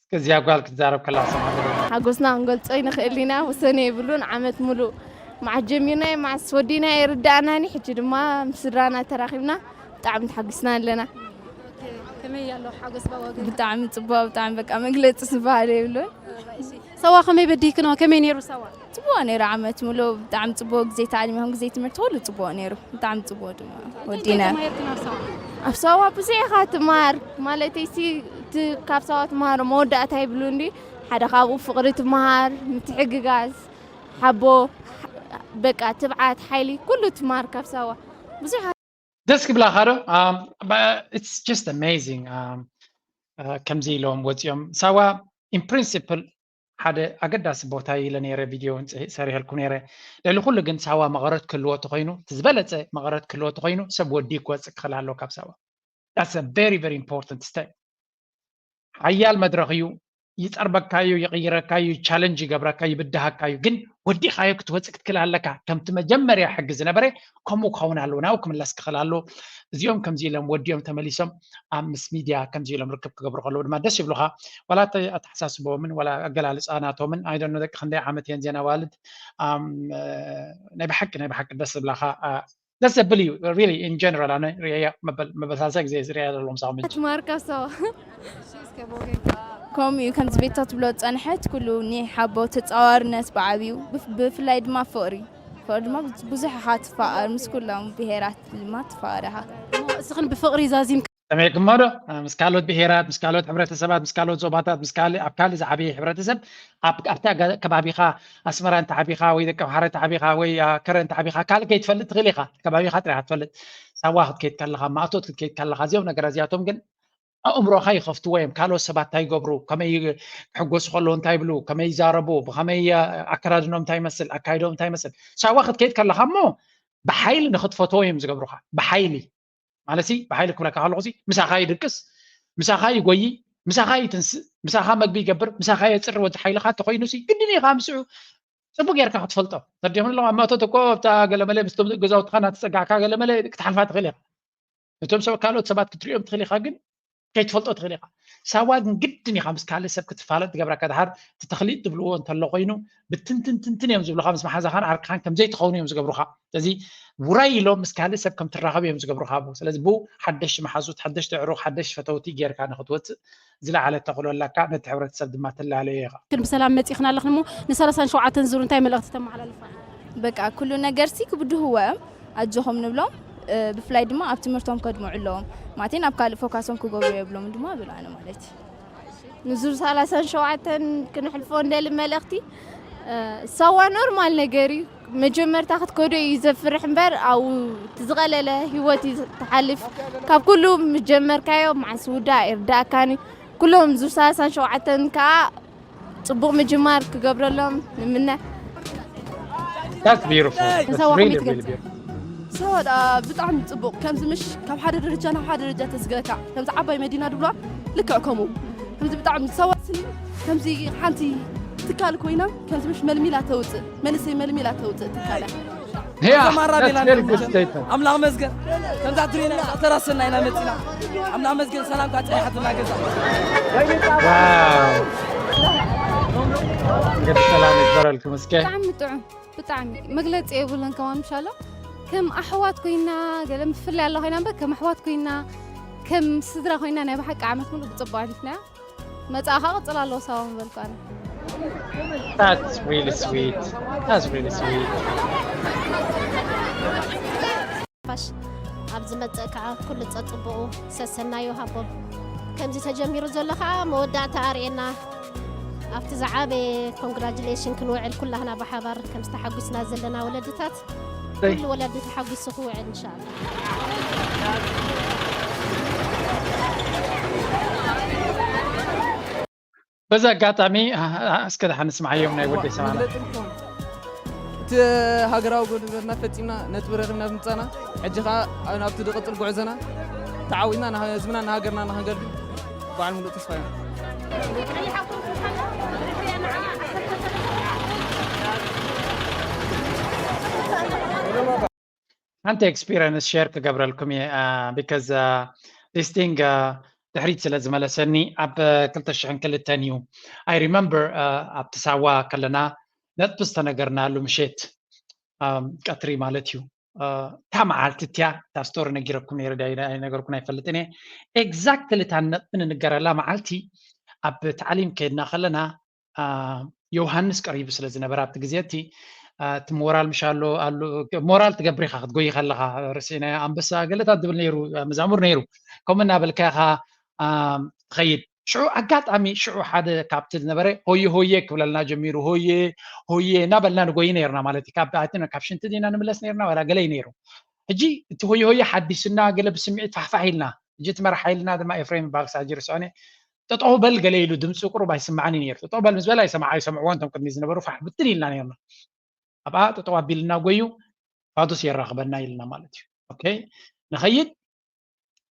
እስከ እዚኣ ጓል ክትዛረብ ከላ ክሰምዓ ገለ። ሓጎስና ክንገልጾ ኣይንኽእል ኢና፣ ወሰን የብሉን። ዓመት ሙሉእ መዓስ ጀሚርናዮ መዓስ ወዲእናዮ ኣይርድኣናን እዩ። ሕጂ ድማ ምስ ስድራና ተራኺብና ብጣዕሚ ተሓጒስና ኣለና። ከመይ ኣሎ ሓጎስ ባዋ ገዛ? ብጣዕሚ ጽቡቕ፣ ብጣዕሚ በቃ መግለጺ ዝበሃል የብሉን። ሳዋ ከመይ በዲህክንኦ? ከመይ ነይሩ ሳዋ? ጽቡቕ ነይሩ ዓመት ሙሉእ ብጣዕሚ ጽቡቕ ግዜ ታዕሊም ይኹን ግዜ ትምህርቲ ኩሉ ጽቡቕ ነይሩ ብጣዕሚ ጽቡቕ ድማ ወዲና። ኣብ ሳዋ ብዙሕ ኢኻ ትመሃር ማለተይ ሲ ካብ ሳዋ ትመሃሮ መወዳእታ ይብሉ እንዲ ሓደ ካብኡ ፍቕሪ ትመሃር ምትሕግጋዝ ሓቦ በቃ ትብዓት ሓይሊ ኩሉ ትመሃር ካብ ሳዋ ብዙሕ ደስ ክብላኻ ዶ it's just amazing ከምዚ ኢሎም ወፂኦም ሳዋ in principle ሓደ ኣገዳሲ ቦታ ኢለ ነይረ ቪድዮ እውን ሰሪሐልኩም ነይረ ልዕሊ ኩሉ ግን ሳዋ መቐረት ክህልዎ ተኮይኑ እቲ ዝበለፀ መቐረት ክህልዎ ተኮይኑ ሰብ ወዲ ክወፅእ ክኽእል ኣለዎ ካብ ሳዋ that's a very very important step ሓያል መድረኽ እዩ ይፀርበካ እዩ፣ ይቕይረካ እዩ፣ ቻለንጅ ይገብረካ፣ ይብድሃካ እዩ። ግን ወዲኻዮ ክትወፅእ ክትክእል ኣለካ። ከምቲ መጀመርያ ሕጊ ዝነበረ ከምኡ ክኸውን ኣለዎ፣ ናብኡ ክምለስ ክኽእል ኣለዎ። እዚኦም ከምዚ ኢሎም ወዲኦም ተመሊሶም ኣብ ምስ ሚድያ ከምዚ ኢሎም ርክብ ክገብሩ ከለዉ ድማ ደስ ይብሉኻ። ዋላ ኣተ- ኣተሓሳስቦምን ዋላ ኣገላልፃ ናቶምን ኣይደኖ ደቂ ክንደይ ዓመት እየን ዜና ዋልድ ኣም፣ እ፣ ናይ ብሓቂ ናይ ብሓቂ ደስ ዝብላኻ እ፣ ደስ ዘብል እዩ። ሪሊ ኢን ጀነራል ኣነ ሪያ መበል መበሳልሳ ግዜ ዝሪያ ዘለዎም ሳምንት ማርካ ሰው ከምኡ እዩ። ከምዚ ቤቶ ትብሎ ዝፀንሐት ኩሉ እኒ ሓቦ ተፃዋርነት ብዓብዩ ብፍ- ብፍላይ ድማ ፍቕሪ ፍቕሪ ድማ ብዙሕ ኢኻ ትፋቐር ምስ ኩሎም ብሄራት ድማ ትፋቐር ኢኻ። እስኽን ብፍቕሪ ዛዚም ሰሚዕክሞ ዶ? ምስ ካልኦት ብሄራት፣ ምስ ካልኦት ሕብረተሰባት፣ ምስ ካልኦት ዞባታት፣ ምስ ካልእ ኣብ ካልእ ዝዓበየ ሕብረተሰብ ኣብ ኣብታ ጋ- ከባቢኻ ኣስመራ እንተዓቢኻ ወይ ደቂ ኣምሓራ እንተዓቢኻ ወይ አ፣ ከረ እንተዓቢኻ ካልእ ከይትፈልጥ ትኽእል ኢኻ። ከባቢኻ ጥራሕ ትፈልጥ። ሳዋ ክትከይድ ከለኻ፣ ማእቶት ክትከይድ ከለኻ እዚኦም ነገራት እዚኣቶም ግን ኣእምሮኻ ይኸፍትዎ እዮም። ካልኦት ሰባት እንታይ ይገብሩ፣ ከመይ ክሕጎሱ ከለዉ እንታይ ይብሉ፣ ከመይ ይዛረቡ፣ ብኸመይ አ፣ ኣከዳድኖም እንታይ ይመስል፣ ኣካይዶም እንታይ ይመስል። ሳዋ ክትከይድ ከለኻ እሞ ብሓይሊ ንኽትፈትዎ እዮም ዝገብሩኻ። ብሓይሊ ማለት ሲ ብሓይሊ ክብለካ ከለኹ ሲ ምሳኻ ይድቅስ፣ ምሳኻ ይጎይ፣ ምሳኻ ይትንስእ፣ ምሳኻ መግቢ ይገብር፣ ምሳኻ የፅሪ ወዲ ሓይልኻ እንተኾይኑ ሲ ግድን ኢኻ ምስኡ ፅቡቅ ጌርካ ክትፈልጦ ተዲኹም ኣለኹም ኣብ ማእቶት እኮ ኣብታ ገለመለ ምስቶም ገዛውትኻ እናተፀጋዕካ ገለመለ ክትሓልፋ ትኽእል ኢኻ። እቶም ሰብ ካልኦት ሰባት ክትሪኦም ትኽእል ኢኻ ግን ከይትፈልጦ ትኽእል ኢኻ። ሳዋ ግን ግድን ኢኻ ምስ ካልእ ሰብ ክትፋለጥ ትገብረካ። ድሓር እቲ ተኽሊጥ ዝብልዎ እንተሎ ኮይኑ ብትንትንትንትን እዮም ዝብሉኻ። ምስ መሓዛኻን ዓርክኻን ከም ዘይትኸውን እዮም ዝገብሩኻ። ስለዚ ውራይ ኢሎም ምስ ካልእ ሰብ ከም ትራኸብ እዮም ዝገብሩኻ። ብኡ ስለዚ ብኡ ሓደሽቲ መሓዙት፣ ሓደሽቲ ኣዕሩኽ፣ ሓደሽቲ ፈተውቲ ጌርካ ንኽትወፅእ ዝለዓለ ተኽእሎ ኣላካ። ነቲ ሕብረተሰብ ድማ ትላለዮ ኢኻ። ግን ብሰላም መፂእኽና ኣለኽን እሞ ንሰላሳን ሸውዓተን ዙር እንታይ መልእኽቲ ተመሓላልፋ? በቃ ኩሉ ነገር ሲ ክብድህዎ እዮም ኣጆኹም ንብሎም። እ፣ ብፍላይ ድማ ኣብ ትምህርቶም ከድምዑ ኣለዎም ማለተይ ናብ ካልእ ፎካሶም ክገብሩ የብሎም ድማ ብል ኣነ ማለት እዩ። ንዙር ሰላሳን ሸውዓተን ክንሕልፎ እንደሊ መልእኽቲ እ፣ ሳዋ ኖርማል ነገር እዩ። መጀመርታ ክትከዶ እዩ ዘፍርሕ እምበር ኣብኡ እቲ ዝቐለለ ህይወት እዩ ትሓልፍ። ካብ ኩሉ ምጀመርካዮ መዓስ ውዳእ ኣይርዳእካን እዩ። ኩሎም ዙር ሰላሳን ሸውዓተን ከዓ ፅቡቕ ምጅማር ክገብረሎም ንምነ። That's beautiful. That's ሳዋ really, ከመይ really ትገልጽ? beautiful. ሳዋ ደኣ ብጣዕሚ ፅቡቕ ከምዚ ምሽ ካብ ሓደ ደረጃ ናብ ሓደ ደረጃ ተዝገካ ከምዚ ዓባይ መዲና ድብላ ልክዕ ከምኡ ከምዚ ብጣዕሚ ሳዋ ስኒ ከምዚ ሓንቲ ትካል ኮይና ከምዚ ምሽ መልሚላ ተውፅእ መንእሰይ መልሚላ ተውፅእ ትካል እያ። Yeah, ተማራ that's ቤላ very good መቸም። statement. ኣምላኽ መስገን ከምዛ ትሪና ተራሰና ኢና መፂና ኣምላኽ መስገን ሰላም ካፀኒሓትና ገዛ Wow. እንግዲህ ሰላም ይበረልኩም እስከ። ብጣዕሚ ጥዑም ብጣዕሚ መግለፂ የብሉን። ከማን ምሻሎ ከም ኣሕዋት ኮይና ገለ ምፍልያ ኣሎ ኮይና እምበር ከም ኣሕዋት ኮይና ከም ስድራ ኮይና ናይ ብሓቂ ዓመት ሙሉእ ብፅቡቅ ኣሕሊፍናዮ። መፃእኻ ቅፅል ኣለዎ ሳዋ ምበልኩ ኣነ። That's really sweet. That's really sweet. ፋሽ ኣብ ዝመፅእ ከዓ ኩሉ ፀፅቡቑ ሰሰናዩ ሃቦም። ከምዚ ተጀሚሩ ዘሎ ከዓ መወዳእታ ኣርእየና። ኣብቲ ዝዓበየ ኮንግራጁሌሽን ክንውዕል ኩላህና ብሓባር ከም ዝተሓጒስና ዘለና ወለድታት ኩሉ ወለዲ ተሓጒሱ ክውዕል እንሻላ። በዚ ኣጋጣሚ አ- አ- እስከ ደሓን ንስምዓዮም ናይ ወዲ ሰማና። መግለፂ እንኮን እቲ ሃገራዊ ጎደና ፈፂምና ነጥቢ ረኺብና ብምፃና ሕጂ ከዓ ናብቲ ዝቕፅል ጉዕዞና ተዓዊትና ንህዝብና ንሃገርና ንክንገልግል በዓል ሙሉእ ተስፋ ኢና። ሓንቲ ኤክስፒሪንስ ሼር ክገብረልኩም እየ because this thing ድሕሪት ስለ ዝመለሰኒ ኣብ ክልተ ሽሕን ክልተን እዩ። I remember ኣብቲ ሳዋ ከለና ነጥቢ ዝተነገርናሉ ምሸት ቀትሪ ማለት እዩ። እታ መዓልቲ እቲያ እታ ስቶሪ ነጊረኩም ነይረ ኣይነገርኩን ኣይፈልጥን እየ። ኤግዛክትሊ እታ ነጥቢ ንንገረላ መዓልቲ ኣብ ታዕሊም ከይድና ከለና ዮሃንስ ቀሪቡ ስለ ዝነበረ ኣብቲ ግዜ እቲ እቲ ሞራል ምሽ ኣሎ ኣሎ ሞራል ትገብር ኢኻ ክትጎይ ከለኻ ርእሲ ናይ ኣንበሳ ገለታት ዝብል ነይሩ መዛሙር ነይሩ። ከምኡ እናበልካ ኢኻ ትኸይድ። ሽዑ ኣጋጣሚ ሽዑ ሓደ ካብቲ ዝነበረ ሆየ ሆየ ክብለልና ጀሚሩ። ሆየ ሆየ እናበልና ንጎይ ነይርና ማለት እዩ። ካብ ኣትና ካብ ሽንቲ ዲና ንምለስ ነይርና ዋላ ገለ እዩ ነይሩ። ሕጂ እቲ ሆየ ሆየ ሓዲስና ገለ ብስምዒት ፋሕፋሕ ኢልና። ሕጂ እቲ መራሒ ኢልና ድማ ኤፍሬም ይበሃል ክሳብ ሕጂ ርስዖን እየ። ጠጠው በል ገለ ኢሉ ድምፂ ቁሩብ ኣይስማዕን እዩ ነይሩ። ጠጠው በል ምስ በለ ኣይሰምዓ ኣይሰምዕዎን እቶም ቅድሚ ዝነበሩ ፋሕ ብትን ኢልና ነይርና። ኣብኣ ጠጠው ኣቢልና ጎዩ ፋዱስ የራኽበና ኢልና ማለት እዩ። ኦኬ ንኸይድ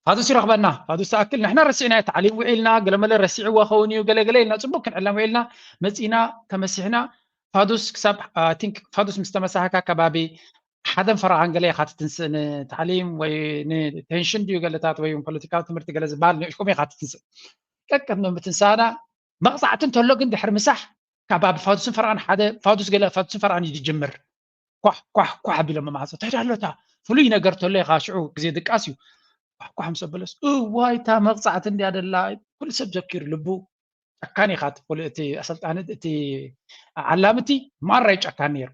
ፋዱስ ይረኽበና። ፋዱስ ተኣክል ንሕና ረሲዕና፣ ታዕሊም ውዒልና፣ ገለመለ ረሲዕዎ ኸውን እዩ፣ ገለገለ ኢልና፣ ጽቡቅ ክንዕለም ውዒልና፣ መጺና፣ ተመሲሕና። ፋዱስ ክሳብ፣ I think፣ ፋዱስ ምስ ተመሳሕካ ከባቢ ሓደን ፈረቓን ገለ ኢኻ ትትንስእ፣ ንታዕሊም ወይ ንቴንሽን ድዩ ገለታት ወይ ፖለቲካዊ ትምህርቲ ገለ ዝበሃል ንእሽኩም ኢኻ ትትንስእ። ቀቅድ ምትንሳእና መቕጻዕቲ እንተሎ ግን ድሕሪ ምሳሕ ካብ ኣብ ፋዱስን ፈረቓን ሓደ ፋዱስ ገለ ፋዱስን ፈረቓን እዩ ዝጅምር። ኳሕ ኳሕ ኳሕ ኣቢሎም ማዕጾ፣ እንታይ ዳሎታ? ፍሉይ ነገር ተሎ ኢኻ ሽዑ ግዜ ድቃስ እዩ። ኳሕ ኳሕ ምስ ኣበለስ፣ እዋይ እታ መቕጻዕቲ እንድያ ደላ። ኩሉ ሰብ ዘኪሩ ልቡ። ጨካን ኢኻ እቲ ፖሊ-፣ እቲ ኣሰልጣኒ፣ እቲ ዓላሚ እቲ ማራ እዩ ጨካን ነይሩ።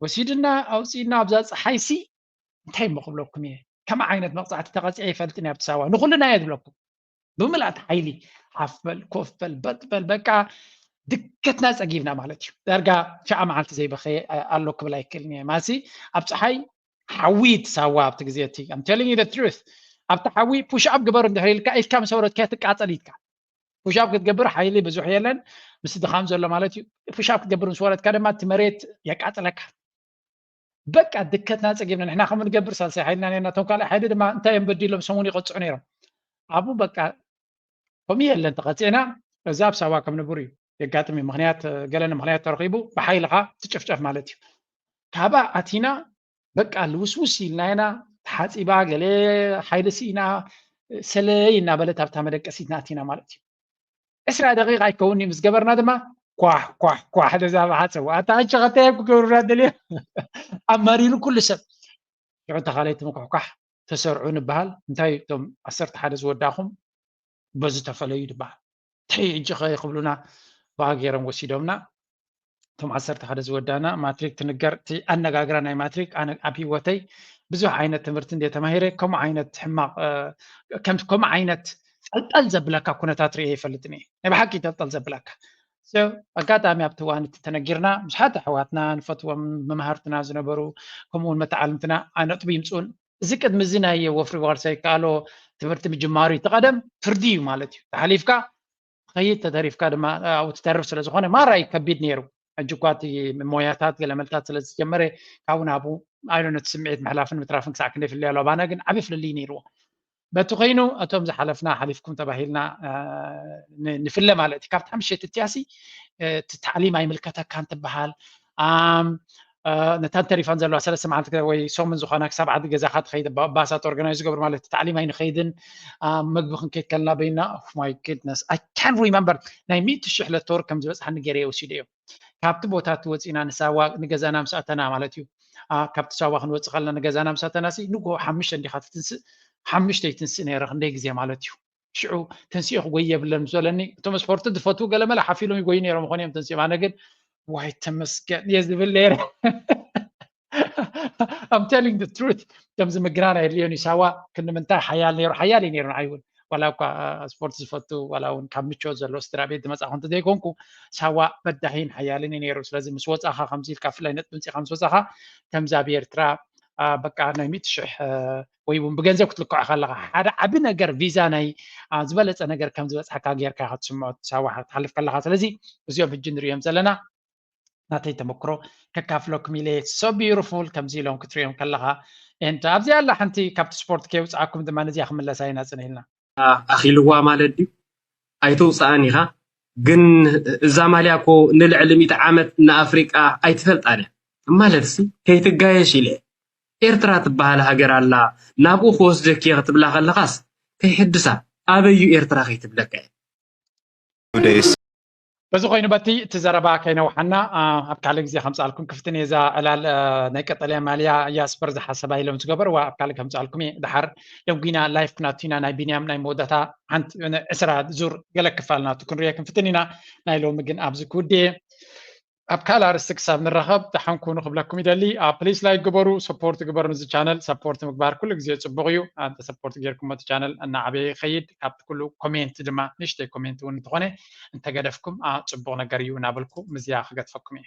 ወሲድና ኣውጺእና ኣብዛ ጸሓይሲ እንታይ እሞ ክብለኩም እየ። ከም ዓይነት መቕጻዕቲ ተቐጺዐ ይፈልጥን ኣብቲ ሳዋ። ንኹልና እየ ዝብለኩም። ብምልኣት ሓይሊ ሓፍ በል፣ ኮፍ በል፣ በጥ በል፣ በቃ ድከትና ጸጊብና ማለት እዩ። ዳርጋ ሽዓ መዓልቲ ዘይበኸየ ኣሎ ክብል ኣይክእልን እየ። ማሲ ኣብ ጸሓይ ሓዊ እቲ ሳዋ ኣብቲ ግዜ እቲ፣ I'm telling you the truth፣ ኣብቲ ሓዊ ፑሽ ኣፕ ግበር እንድሕር ኢልካ፣ ኢድካ ምስ ኣውረድካዮ ትቃጸል ኢድካ። ፑሽ ኣፕ ክትገብር ሓይሊ ብዙሕ የለን፣ ምስ ድኻም ዘሎ ማለት እዩ። ፑሽ ኣፕ ክትገብር ምስ ወረድካ ድማ እቲ መሬት የቃጽለካ። በቃ ድከትና ጸጊብና፣ ንሕና ከም ንገብር ሳልሳይ ሓይልና ነርና፣ እቶም ካልእ ሓይሊ ድማ እንታይ እዮም በዲሎም፣ ሰሙን ይቐጽዑ ነይሮም። ኣብኡ በቃ ከምኡ የለን፣ ተቐጺዕና፣ እዚ ኣብ ሳዋ ከም ንቡር እዩ የጋጥም እዩ። ምኽንያት፣ ገለ ንምኽንያት ተረኺቡ ብሓይልኻ ትጭፍጨፍ ማለት እዩ። ካብኣ ኣቲና በቃ ልውስውስ ኢልና ኢና፣ ተሓጺባ፣ ገለ ሓይሊ ስኢና፣ ሰለይ እናበለት ኣብታ መደቀሲትና ኣቲና ማለት እዩ። ዕስራ ደቂቕ ኣይከውን እዩ ምስ ገበርና ድማ ኳሕ ኳሕ ኳሕ፣ ነዛ መሓፀው ኣታ ሕጂ ኸታይ ኣብ ክገብሩና ደልዮ ኣማሪሩ ኩሉ ሰብ። ሽዑ ተኻለይቲ ምኩሕኳሕ ተሰርዑ ንበሃል። እንታይ እቶም ዓሰርተ ሓደ ዝወዳእኹም በዚ ተፈለዩ ይበሃል። እንታይ ሕጂ ኸ ክብሉና ብኣ ገይሮም ወሲዶምና። እቶም ዓሰርተ ሓደ ዝወዳእና ማትሪክ ትንገር፣ እቲ ኣነጋግራ ናይ ማትሪክ ኣነ ኣብ ህይወተይ ብዙሕ ዓይነት ትምህርቲ እንደ ተማሂረ ከምኡ ዓይነት ሕማቕ፣ እ፣ ከም-፣ ከምኡ ዓይነት ጠልጠል ዘብለካ ኩነታት ርእየ ይፈልጥን እየ። ናይ ብሓቂ ጠልጠል ዘብለካ። So፣ ኣጋጣሚ ኣብቲ እዋን እቲ ተነጊርና፣ ብዙሓት ኣሕዋትና ንፈትዎም መማህርትና ዝነበሩ፣ ከምኡ እውን መተዓልምትና ነጥቢ ይምፅኡን፣ እዚ ቅድሚ እዚ ናይ ወፍሪ በቐል ዘይከኣሎ ትምህርቲ ምጅማሩ እዩ። እቲ ቀደም ፍርዲ እዩ ማለት እዩ። ተሓሊፍካ ኸይድ፣ ተተሪፍካ ድማ ኣብኡ ትተርፍ ስለ ዝኾነ ማራ እዩ ከቢድ ነይሩ። ሕጂ እኳ እቲ ሞያታት ገለመልታት ስለ ዝጀመረ ካብኡ ናብኡ፣ I don't know፣ እቲ ስምዒት ምሕላፍን ምትራፍን ክሳዕ ክንደይ ፍልልይ ኣሎ። ኣባና ግን ዓቢ ፍልልይ ነይርዎ። በቲ ኮይኑ እቶም ዝሓለፍና ሓሊፍኩም ተባሂልና፣ እ፣ ን-፣ ንፍለ ማለት እዩ። ካብቲ ሓምሸይቲ እቲኣሲ፣ እ፣ እቲ ታዕሊም ኣይምልከተካን ትበሃል። ኣም፣ እ፣ ነታን ተሪፋን ዘለዋ ሰለስተ መዓልቲ ወይ ሰሙን ዝኾና ክሳብ ዓዲ ገዛኻ ትኸይድ፣ ባ-፣ ባሳት ኦርጋናይዝ ዝገብሩ ማለት እዩ። ታዕሊም ኣይንኸይድን፣ ኣም፣ መግቢ ክንከይድ ከለና በይና፣ oh my goodness፣ I can't remember። ናይ ሚእቲ ሽሕ ለተወር ከም ዝበጽሓኒ ገይረ ወሲደ እዮም። ካብቲ ቦታ እቲ ወጺና ንሳዋ ንገዛና ምስ ኣተና ማለት እዩ። ኣ፣ ካብቲ ሳዋ ክንወጽእ ከለና ንገዛና ምስ ኣተና ሲ ንግሆ ሓሙሽተ እንዲኻ ትትንስእ፣ ሓሙሽተ ይትንስእ ነይረ፣ ክንደይ ግዜ ማለት እዩ። ሽዑ ተንሲኦ ክጎይ የብለን ምስ በለኒ፣ እቶም ስፖርት ዝፈትዉ ገለመለ ሓፍ ኢሎም ይጎዩ ነይሮም፣ ይኾን እዮም ተንሲኦም። ኣነ ግን ዋይ ተመስገን እየ ዝብል ነይረ። I'm telling the truth። ከምዚ ምግናን ኣየድልዮን እዩ። ሳዋ ክንዲ ምንታይ ሓያል ነይሩ፣ ሓያል እዩ ነይሩ ንዓይ እውን። ዋላ እኳ፣ አ፣ ስፖርት ዝፈቱ፣ ዋላ እውን ካብ ምቾት ዘለዎ ስድራ ቤት ዝመጻኹ እንተዘይኮንኩ፣ ሳዋ በዳሂን ሓያልን እዩ ነይሩ። ስለዚ ምስ ወጻኻ ከምዚ ኢልካ፣ ብፍላይ ነጥቢ ምጺኻ ምስ ወጻኻ፣ ከምዚ ኣብ ኤርትራ፣ አ፣ በቃ ናይ ሚእቲ ሽሕ፣ አ፣ ወይ እውን ብገንዘብ ክትልክዖ ከለኻ፣ ሓደ ዓቢ ነገር፣ ቪዛ ናይ፣ አ፣ ዝበለጸ ነገር ከም ዝበጽሓካ ጌርካ ኢኻ ትስምዖ፣ ሳዋ ክትሓልፍ ከለኻ። ስለዚ እዚኦም ሕጂ ንርእዮም ዘለና ናተይ ተመክሮ ከካፍለኩም ኢለ። So beautiful ከምዚ ኢሎም ክትርእዮም ከለኻ። And ኣብዚኣ ኣላ ሓንቲ ካብቲ ስፖርት ከየውጽኣኩም ድማ ነዚኣ ክምለሳ ኢና ጽኒሕልና። ኣኺልዋ ማለት ድዩ? ኣይተውጽኣን ኢኻ፣ ግን እዛ ማልያ እኮ ንልዕሊ ሚእቲ ዓመት ንኣፍሪቃ ኣይትፈልጣን እያ። ማለትሲ ከይትጋየሽ ኢለ። ኤርትራ ትበሃል ሃገር ኣላ፣ ናብኡ ክወስደኪ እየ ክትብላ ከለኻስ ከይሕድሳ፣ ኣበዩ ኤርትራ ከይትብለካ እየ። Days። በዚ ኮይኑ በቲ እቲ ዘረባ ከይነውሓና፣ አ፣ ኣብ ካልእ ግዜ ከምጻልኩም ክፍትን እየ። እዛ ዕላል፣ አ፣ ናይ ቀጠልያ ማልያ ያስፐር ዝሓሰባ ኢሎም ዝገበርዋ ኣብ ካልእ ከምጻልኩም እየ። ድሓር ደንጉና ላይፍ ክናቱ ኢና። ናይ ቢንያም ናይ መወዳእታ ሓንቲ ዕስራ ዙር ገለ ክፋል ናቱ ክንሪኦ ክንፍትን ኢና። ናይ ሎሚ ግን ኣብዚ ክውድእ እየ። ኣብ ካልእ ኣርእስቲ ክሳብ ንራኸብ ደሓን ኩኑ ክብለኩም ይደሊ። አ፣ ፕሊስ ላይክ ግበሩ፣ ሰፖርት ግበሩ። ንዚ ቻነል ሰፖርት ምግባር ኩሉ ግዜ ጽቡቕ እዩ። እንተ ሰፖርት ጌርኩም እቲ ቻነል እናዓበየ ይኸይድ። ካብቲ ኩሉ ኮሜንት ድማ ንእሽተይ ኮሜንት እውን እንተኾነ እንተገደፍኩም፣ አ፣ ጽቡቕ ነገር እዩ እናበልኩ ምስዚኣ ክገድፈኩም እየ።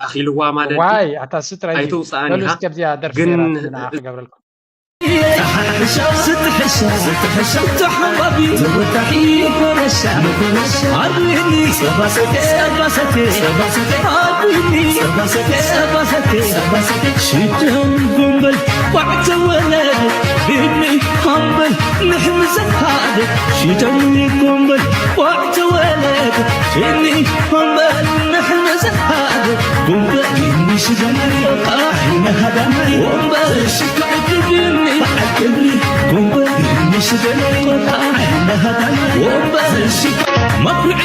ኣኺልዋ ማለት ድዩ? ዋይ ኣታ እሱ ጥራይ ድዩ? ኣይተውፅኣን በሉ ኢኻ፣ እስከ ኣብዚኣ ደርፊ ግን ነይራትኒ ንዓ ክገብረልኩም። ስትሕሻ ስትሕሻ ተሓባቢ ተወዳሒ ኮረሻ ኮረሻ ኣርኒ ጸባሰቴ ጸባሰቴ ጸባሰቴ ኣርኒ ጸባሰቴ ጸባሰቴ ጸባሰቴ ሽቶም ጎንበል ቋዕ ተወለድ ቢኒ ሃምበል ንሕምዘ ሓደ ሽቶም ጎንበል ቋዕ ተወለድ ቢኒ ሃምበል ንሕምዘ ሓደ ጎንበል ቢኒ ሽደመሪ ቃ ዓይነ ሃዳማይ ወንበር ሽካዕ ክብኒ በዓል ክብሪ ጎንበል ቢኒ ሽደመሪ ቃ ዓይነ ሃዳማይ ወንበር ሽካዕ መኩዒ